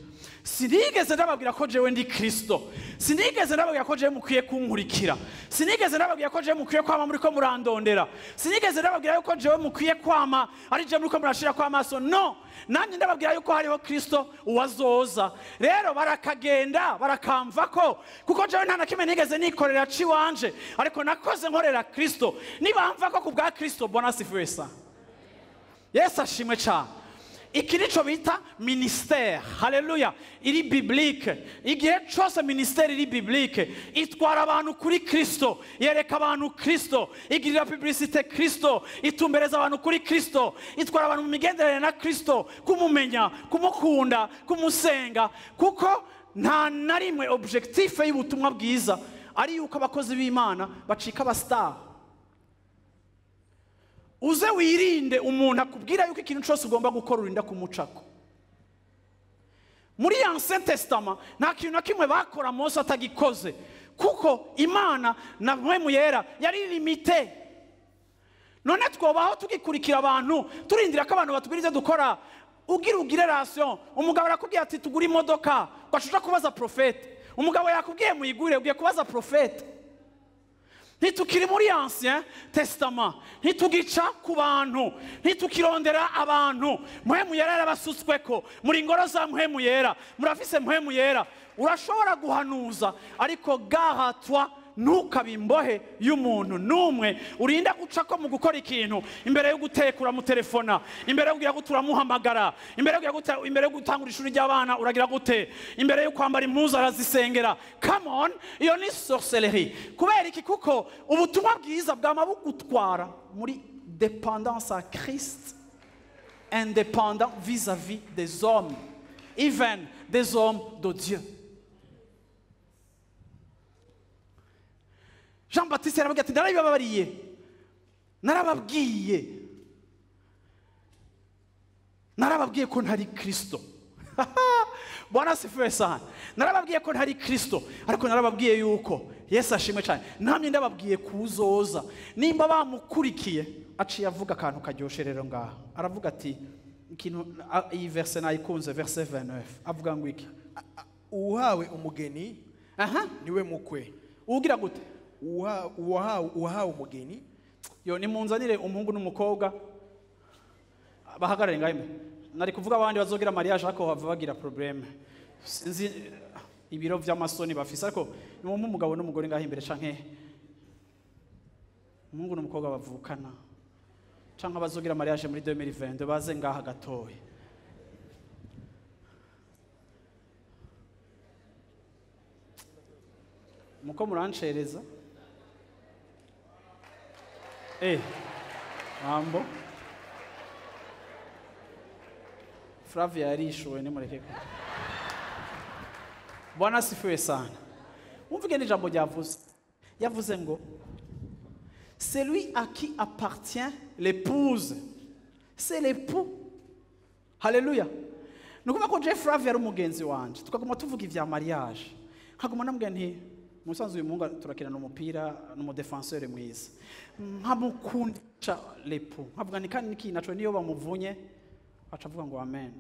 sinigeze ndababwira ko jewe ndi Kristo, sinigeze ndababwira ko jewe mukwiye kunkurikira, sinigeze ndababwira ko jewe mukwiye kwama muri ko murandondera, sinigeze ndababwira yuko jewe mukwiye kwama ari jewe muriko murashira kwa amaso. No nanjye ndababwira yuko hariho Kristo uwazoza. Rero barakagenda barakamva ko kuko jewe nta na kimwe nigeze nikorera ciwanje, ariko nakoze nkorera Kristo. Nibamva ko ku bwa Kristo." Bwana asifiwe sana. Yesu ashimwe cyane. Iki nico bita ministère. Haleluya. Iri biblique. Igihe cyose ministère iri biblique itwara abantu kuri Kristo, yereka abantu Kristo, igirira publicité Kristo, itumbereza abantu kuri Kristo, itwara abantu mu migenderanire na Kristo, kumumenya, kumukunda, kumusenga, kuko nta na rimwe objectif y'ubutumwa bwiza ari yuko abakozi b'Imana bacika abastar. Uze wirinde umuntu akubwira yuko ikintu cyose ugomba gukora urinda kumucako. Muri Ancien Testament nta kintu na kimwe bakora Mose atagikoze, kuko Imana na Mpwemu Yera yari limite. None twobaho tugikurikira abantu turindira ko abantu batubwira ivyo dukora. Ugira ugire ration, umugabo arakubwira ati tugure imodoka, ugaca kubaza prophète. Umugabo yakubwiye muyigure, ugiye kubaza prophète. Ntitukiri muri Ancien Testament, ntitugica ku bantu, ntitukirondera abantu. Mpwemu Yera yarabasutsweko, muri ngoro za Mpwemu Yera, murafise Mpwemu Yera. Urashobora guhanuza, ariko gahatwa ntukabimbohe y'umuntu n'umwe. Urinda guca ko mu gukora ikintu, imbere yo guteka uramutelefona, imbere yo kugira gute uramuhamagara, imbere yo kugira gute, imbere yo gutangura ishuri ry'abana uragira gute, imbere yo kwambara impuzu arazisengera. Come on, iyo ni sorcellerie. Kubera iki? Kuko ubutumwa bwiza bwama bugutwara muri dépendance à Christ, indépendant vis-à-vis des hommes, even des hommes de Dieu. Jean Baptiste yaravuga ati narabibabariye, narababwiye, narababwiye ko ntari Kristo. Bwana asifiwe sana. Narababwiye ko ntari Kristo, ariko narababwiye yuko Yesu ashimwe cyane. Namye ndababwiye kuzoza. Nimba bamukurikiye, aciye avuga akantu karyoshe rero ngaha. Aravuga ati ikintu, iyi verse nayikunze, verse 29. Avuga ngo iki? Uhawe umugeni niwe mukwe. Ugira gute? Uwahawe umugeni. Yo nimunzanire umuhungu n'umukobwa bahagarare ngahe. Nari kuvuga abandi bazogira mariage ariko bava bagira problème. Sinzi ibiro vy'amasoni bafise, ariko nimumpe umugabo n'umugore ngahe imbere, canke umuhungu n'umukobwa bavukana, canke abazogira mariage muri 2022 baze ngaha gatoya. Muko murancereza. Mambo. Flavia yarishuwe, nimureke. Bwana asifiwe sana. Umvige n'ijambo ryavuze. Yavuze ngo celui à qui appartient l'épouse, c'est l'époux. Haleluya. Nukuvuga ko Jeff Flavia ari umugenzi wanje, tukaguma tuvuga ivya mariage. Nkaguma namubwira nti musanzu uyu muhungu turakina umupira n'umudefenseur mwiza, nkamukundisha l'époux. Nkavuga ni kandi niki naco niyo bamuvunye aca avuga ngo amen.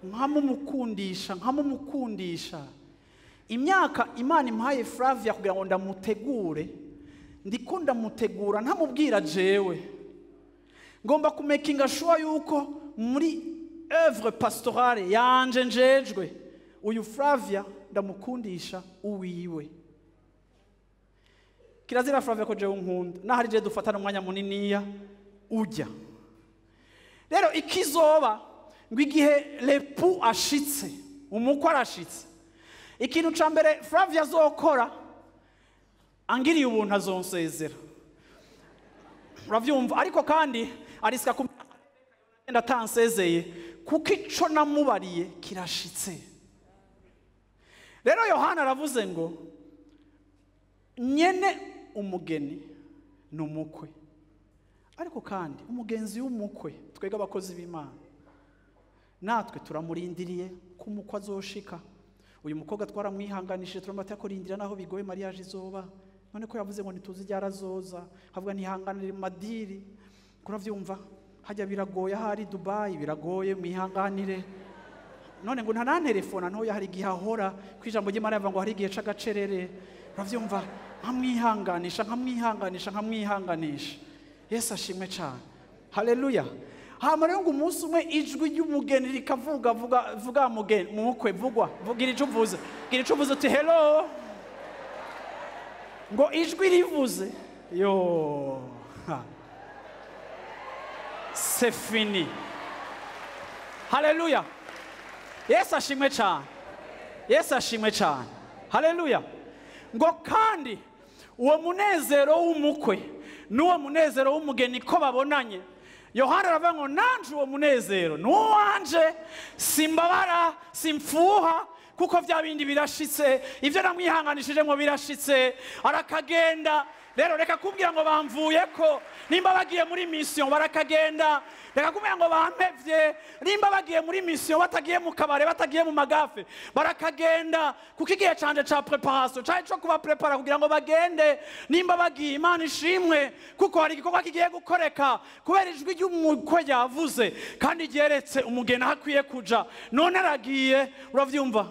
Nkamumukundisha, nkamumukundisha. Imyaka Imana impaye Flavia kugira ngo ndamutegure, ndiko ndamutegura ntamubwira jewe. Ngomba kumakinga sure yuko muri œuvre pastorale yanje njejwe uyu Flavia ndamukundisha uwiwe. Kirazira Flavia ko jewe unkunda, nahari je dufatana umwanya muniniya ujya. Rero ikizoba ngo igihe l'époux ashitse, umukwe arashitse, ikintu ca mbere Flavia azokora angiriye ubuntu azonsezera. Uravyumva? Ariko kandi arisika kumenda atansezeye, kuko ico namubariye kirashitse. Rero Yohana aravuze ngo nyene umugeni ni umukwe, ariko kandi umugenzi w'umukwe twega abakozi b'Imana natwe turamurindiriye ko umukwe azoshika. Uyu mukobwa twaramwihanganishije, turamubwira ko rindira naho bigoye mariage izoba. None ko yavuze ngo ntituzi igihe arazoza, havuga ntihanganire mu madiri. Kuravyumva hajya biragoye, ahari Dubai biragoye, mwihanganire. None ngo ntanantelefona ntoya, hari igihe ahora ku ijambo ry'Imana yavuga ngo hari igihe c'agacerere. Uravyumva? Nkamwihanganisha, nkamwihanganisha, nkamwihanganisha. Yesu ashimwe cyane. Haleluya. Hama rero ngo umunsi umwe ijwi ry'umugeni rikavuga, vuga, vuga mugeni, mukwe, vugwa, vugira ico uvuze, gira ico uvuze uti hello. Ngo ijwi rivuze yo. C'est fini. Haleluya. Yesu ashimwe cyane. Yesu ashimwe cyane. Haleluya. Ngo kandi uwo munezero w'umukwe n'uwo munezero w'umugeni ko babonanye, Yohana aravuga ngo nanje uwo munezero n'uwanje, simbabara simfuha, kuko vya bindi birashitse, ivyo namwihanganishije ngo birashitse. Arakagenda. Rero reka kubwira ngo bamvuye ko nimba bagiye muri mission barakagenda. Reka kubwira ngo bampevye nimba bagiye muri mission, batagiye mu kabare, batagiye mu magafe, barakagenda, kuko igihe canje ca préparation cari co kuba prepara kugira ngo bagende. Nimba bagiye, Imana ishimwe, kuko hari igikorwa kigiye gukoreka kubera ijwi ry'umukwe ryavuze kandi ryeretse umugeni aho akwiye kuja. None aragiye. Uravyumva?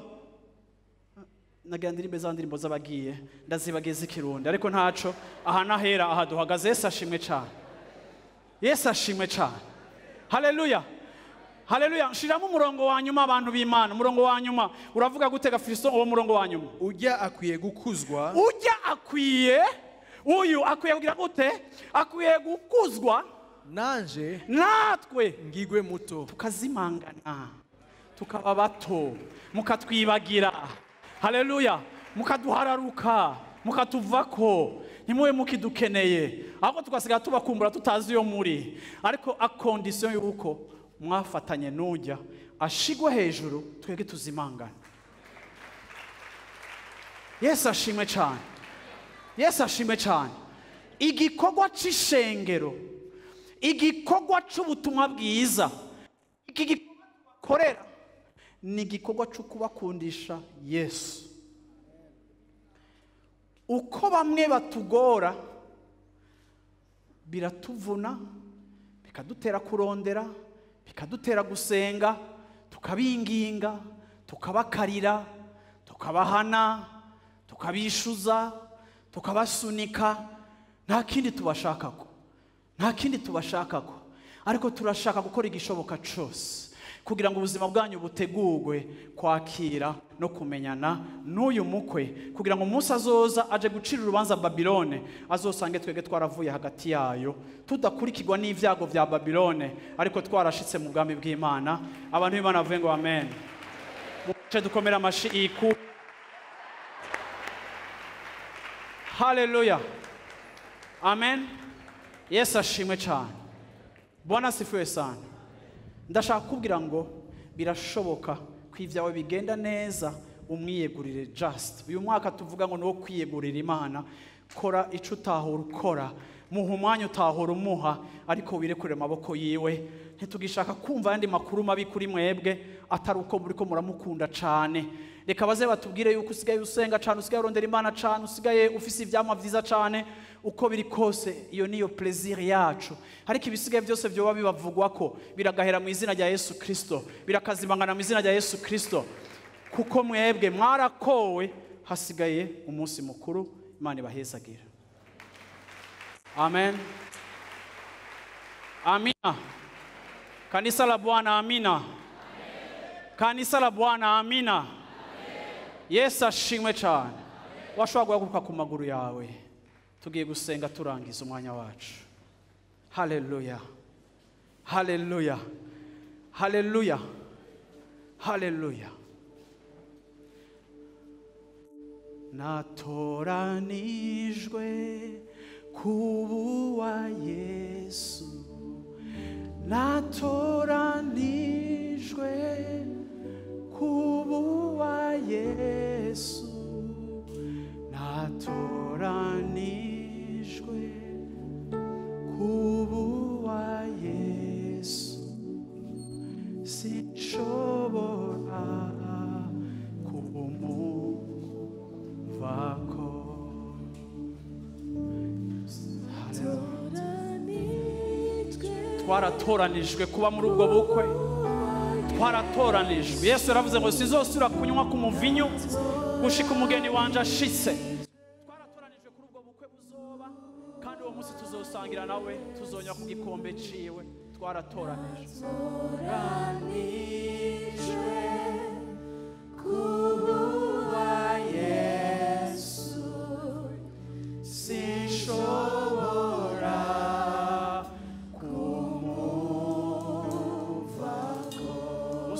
Nagira ndirimbe za ndirimbo z'abagiye, ndazibagiye z'ikirundi, ariko ntaco. Aha nahera aha duhagaze. Yesu ashimwe cyane. Yesu ashimwe cyane. Haleluya. Haleluya. Nshiramo umurongo wa nyuma, abantu b'Imana. Umurongo wa nyuma uravuga gutega Fiston? Uwo murongo wa nyuma. Ujya akwiye gukuzwa. Ujya akwiye, uyu akwiye kugira gute? Akwiye gukuzwa. Nanje natwe ngigwe muto. Tukazimangana, tukaba bato, mukatwibagira. Haleluya. Mukaduhararuka, mukatuvako, ntimube mukidukeneye, ahubwo tugasigara tubakumbura tutazi iyo muri. Ariko à condition yuko mwafatanye n'ujya ashigwe hejuru, twebwe tuzimangana. Yesu ashimwe cyane. Yesu ashimwe cyane. Igikorwa c'ishengero, igikorwa c'ubutumwa bwiza, iki gikorwa tubakorera ni igikorwa cyo kubakundisha Yesu. Uko bamwe batugora biratuvuna, bikadutera kurondera, bikadutera gusenga, tukabinginga, tukabakarira, tukabahana, tukabishuza, tukabasunika. Nta kindi tubashakako, nta kindi tubashakako, ariko turashaka gukora igishoboka cyose kugira ngo ubuzima bwanyu butegurwe kwakira no kumenyana n'uyu mukwe, kugira ngo umunsi azoza aje gucira urubanza Babilone azosange twebwe twaravuye hagati yayo, tudakurikirwa n'ibyago bya Babilone, ariko twarashitse mu bwami bw'Imana. Abantu b'Imana bavuge ngo amen. Muce dukomera amashi iku. Haleluya. Amen. Yesu ashimwe cyane. Bwana asifiwe sana. Ndashaka kubwira ngo birashoboka ko ibyawe bigenda neza umwiyegurire. Just uyu mwaka tuvuga ngo ni uwo kwiyegurira Imana. Kora ico utahora ukora, muha umwanya utahora umuha, ariko wirekure amaboko yiwe. Ntitugishaka kumva ayandi makuru mabi kuri mwebwe atari uko muriko muramukunda cane. Reka baze batubwire yuko usigaye usenga cane, usigaye urondera Imana cane, usigaye ufise ivyamwa vyiza cane. Uko biri kose iyo niyo plaisir yacu, ariko ibisigaye byose byoba bibavugwako biragahera mu izina rya Yesu Kristo, birakazimangana mu izina rya Yesu Kristo, kuko mwebwe mwarakowe. Hasigaye umunsi mukuru. Imana ibahezagira. Amen. Amina. Kanisa la Bwana, amina. Kanisa la Bwana, amina. Yesu ashimwe cyane. Washobora guhaguruka ku maguru yawe, tugiye gusenga turangiza umwanya wacu. Haleluya. Haleluya. Haleluya. Haleluya. Natoranijwe kubuwa Yesu, natoranijwe kubuwa Yesu, natoranijwe kubuwa Yesu, sinshobora kumuvako. Twaratoranijwe kuba muri ubwo bukwe, twaratoranijwe. Yesu yaravuze ngo sizosubira kunywa ku muvinyu gushika umugeni wanje ashitse. Twaratoranijwe kuri ubwo bukwe buzoba, kandi uwo munsi tuzosangira nawe, tuzonywa ku gikombe ciwe. Twaratoranijwe. Kubuwa Yesu, sinshobora kumuvako.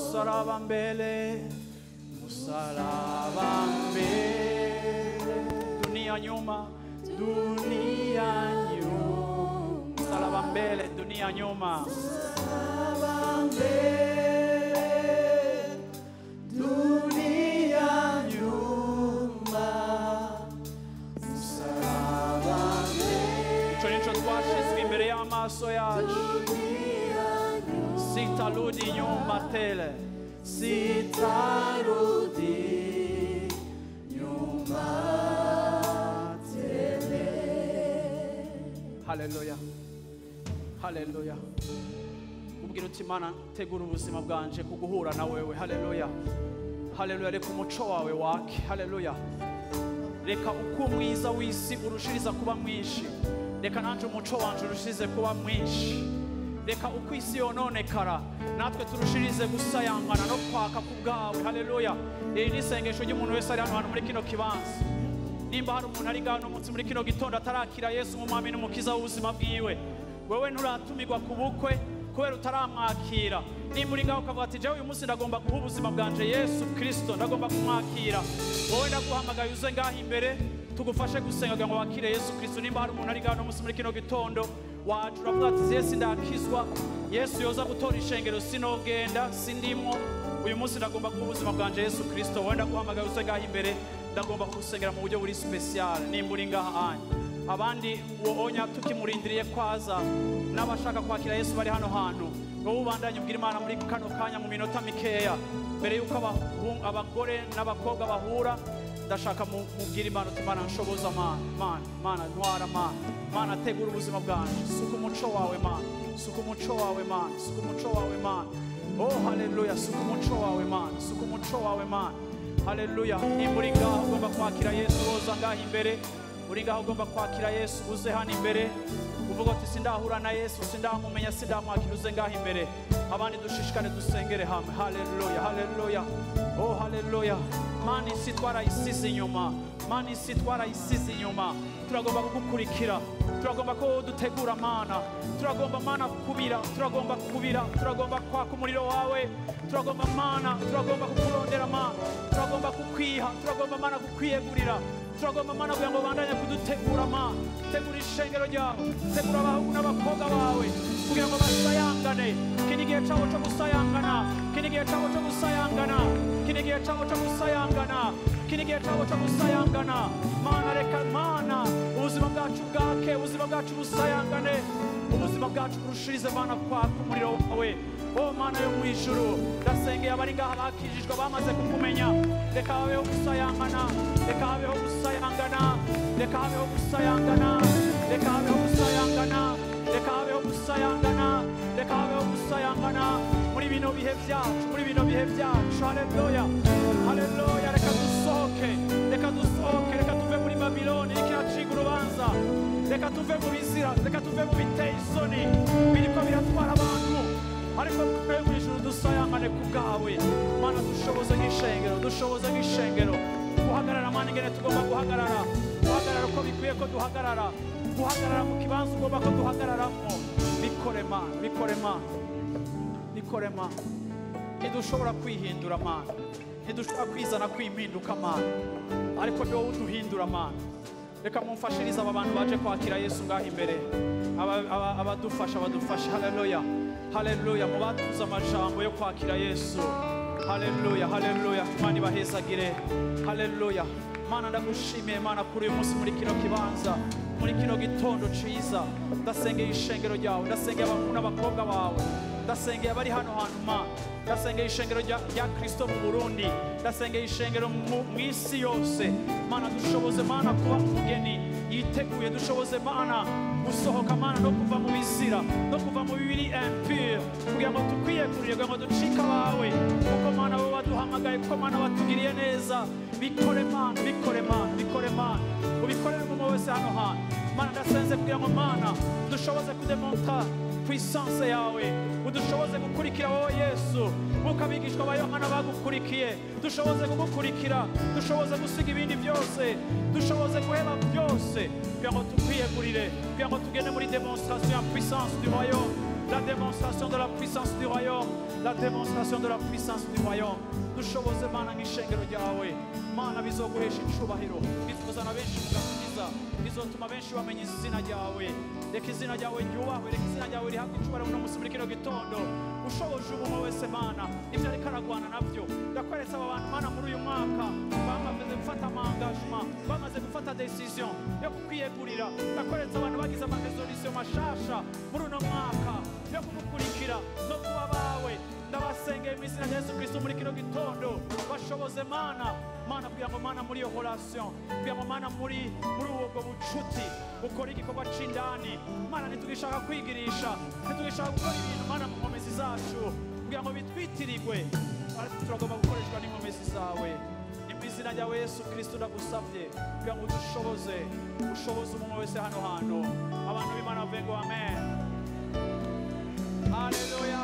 Msalaba mbele, msalaba mbele, dunia nyuma, dunia nyuma. Msalaba mbele, dunia nyuma. Msalaba mbele, dunia nyuma. Msalaba mbele. Ico nico twashizwe imbere y'amaso yacu. Sitarudi nyuma tele, sitarudi nyuma tele. Haleluya, haleluya. Ubwira uti Mana, tegura ubuzima bwanje kuguhura na wewe. Haleluya, haleluya. Reka umuco wawe wake. Haleluya. Reka uko mwiza w'isi urushiriza kuba mwinshi, reka nanje umuco wanje urushirize kuba mwinshi. Reka uko isi yononekara natwe turushirize gusayangana no kwaka ku bwawe. Haleluya. Iri ni isengesho ry'umuntu wese ari hano hantu muri kino kibanza. Nimba hari umuntu ari ngaho umunsi muri kino gitondo atarakira Yesu nk'umwami n'umukiza w'ubuzima bwiwe, wewe nturatumirwa ku bukwe kubera utaramwakira. Nimba uri ngaho ukavuga ati jewe uyu munsi ndagomba guha ubuzima bwanje Yesu Kristo, ndagomba kumwakira, wowe ndaguhamagaye uze ngaho imbere tugufashe gusenga kugira ngo wakire Yesu Kristo. Nimba hari umuntu ari ngaho umunsi muri kino gitondo wacu uravuga ati Yesu ndakizwa, Yesu yoza gutora ishengero sinogenda sindimwo, uyu munsi ndagomba guha ubuzima bwanje Yesu Kristo, wowe ndaguhamagaye uze ngaho imbere, ndagomba kugusengera mu buryo buri special. Nimba uri ngaha anya abandi uwo onya tukimurindiriye kwaza n'abashaka kwakira Yesu bari hano hantu, wowe ubandanye ubwira Imana muri kano kanya mu minota mikeya mbere yuko abagore n'abakobwa bahura. Ndashaka mubwira Imana uti Mana nshoboza, Mana, Mana, Mana ntwara, Mana, Mana tegura ubuzima bwanje, suka umuco wawe Mana, suka umuco wawe Mana, suka umuco wawe Mana. Oh haleluya, suka umuco wawe Mana, suka umuco wawe Mana. Haleluya. Nimba uri ngaho ugomba kwakira Yesu, woza ngaho imbere. Uri ngaho ugomba kwakira Yesu, uze hano imbere. Uvuga uti sindahura na Yesu, sindamumenya, sindamwakira, uze ngaho imbere. Abandi dushishikane dusengere hamwe. Haleluya, haleluya. Oh haleluya. Mana isi twarayisize inyuma, Mana isi twarayisize inyuma. Turagomba kugukurikira, turagomba ko dutegura Mana, turagomba Mana kubira, turagomba kubira, turagomba kwaka umuriro wawe, turagomba Mana, turagomba kukurondera Mana, turagomba kukwiha, turagomba Mana kukwiyegurira, turagomba Mana kugira ngo bandanye kudutegura Mana. Tegura ishengero ryawe, tegura abahungu n'abakobwa bawe kugira ngo basayangane. Iki ni igihe cyabo cyo gusayangana, iki ni igihe cyabo cyo gusayangana, iki ni igihe cyabo cyo gusayangana, iki ni igihe cyabo cyo gusayangana. Mana reka Mana ubuzima bwacu bwake, ubuzima bwacu busayangane, ubuzima bwacu burushirize Mana kwaka umuriro wawe. Oh Mana yo mu ijuru, ndasengeye abari ngaha bakijijwe bamaze kukumenya, reka habeho gusayangana, reka habeho gusayangana, reka habeho gusayangana, reka habeho gusayangana, reka habeho gusayangana, reka habeho gusayangana muri bino bihe byacu, muri bino bihe byacu. Haleluya, haleluya. Reka dusohoke, reka dusohoke, reka tuve muri Babiloni iriko iraciga urubanza, reka tuve mu bizira, reka tuve mu biteye isoni biriko biratwara abantu. Ariko mu ijuru dusayangane ku bwawe Mana, dushoboze nk'ishengero, dushoboze nk'ishengero guhagarara Mana ingene tugomba guhagarara, guhagarara uko bikwiye ko duhagarara, guhagarara mu kibanza ugomba ko duhagararamo. Bikore Mana, bikore Mana, bikore Mana. Ntidushobora kwihindura Mana, ntidushobora kwizana kwimpinduka Mana, ariko ni wowe uduhindura Mana. Reka mumfashirize aba bantu baje kwakira Yesu ngaho imbere, abadufasha badufashe. Haleluya, haleluya. Mubatuze amajambo yo kwakira Yesu. Haleluya, haleluya. Imana ibahezagire. Haleluya. Mana ndagushimiye Mana kuri uyu munsi muri kino kibanza, muri kino gitondo ciza. Ndasengeye ishengero ryawe, ndasengeye abahungu n'abakobwa bawe, ndasengeye abari hano hantu Mana, ndasengeye ishengero rya Kristo mu Burundi, ndasengeye ishengero mu isi yose. Mana dushoboze Mana kuba umugeni yiteguye, dushoboze Mana gusohoka Mana no kuva mu bizira, no kuva mu bibiri impure, kugira ngo tukwiyegurire, kugira ngo ducike abawe, kuko Mana wowe waduhamagaye, kuko Mana watugiriye neza. Bikore Mana, bikore Mana, bikore Mana, ubikorere umuntu wese hano hantu Mana. Ndasenze kugira ngo Mana dushoboze kudemonta puissance yawe, udushoboze gukurikira wowe Yesu nk'uko abigishwa ba Yohana bagukurikiye. Dushoboze kugukurikira, dushoboze gusiga ibindi byose, dushoboze guheba byose kugira ngo tukwiyegurire, kugira ngo tugende muri demonstration ya puissance du royaume. La démonstration de la puissance du royaume, la démonstration de la puissance du royaume. Dushoboze Mana nk'ishengero ryawe, Mana bizoguhesha icubahiro, bizozana benshi mu gakiza, bizotuma benshi bamenya izina ryawe. Reka izina ryawe ryubahwe, reka izina ryawe rihabwe icubahiro uno munsi muri kino gitondo. Ushoboje ubumwe wese Mana, ibyo ariko aragwana navyo. Ndakweretse aba bantu Mana muri uyu mwaka bamaze gufata ama-engagement, bamaze gufata décision yo kukwiyegurira. Ndakweretse abantu bagize ama-résolution mashasha muri uno mwaka yo kugukurikira no kuba bawe. Ndabasengeye mu izina rya Yesu Kristo muri kino gitondo, bashoboze Mana, Mana kugira ngo Mana muri iyo relation, kugira ngo Mana muri ubwo bucuti ukora igikorwa c'indani. Mana ntitugishaka kwigirisha, ntitugishaka gukora ibintu Mana mu nkomezi zacu kugira ngo bitwitirigwe, ariko turagomba gukoreshwa n'inkomezi zawe. Ni mu izina rya Yesu Kristo ndagusavye kugira ngo udushoboze, ushoboze umuntu wese hano hantu. Abantu b'Imana bavuge ngo amen. Haleluya,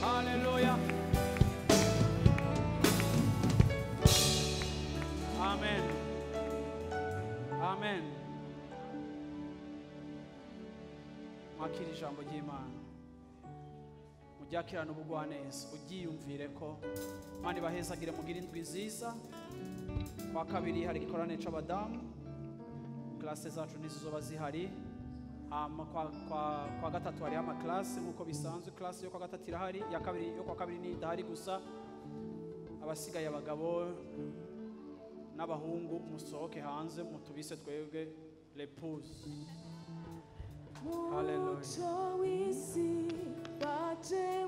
haleluya, amen, amen. Mwakira ijambo ry'Imana, muryakirane ubugwaneza, uryiyumvire ko Imana ibahezagire, mugire indwi nziza. Kwa kabiri hari igikorane c'abadamu, classe zacu ntizizoba zihari. Hama kwa gatatu hariho amaklase nk'uko bisanzwe. Classe yo kwa gatatu irahari, ya kabiri yo kwa kabiri ni idahari gusa. Abasigaye abagabo n'abahungu musohoke hanze mutubise twebwe l'épouse. Hallelujah. Muco w'isi waje.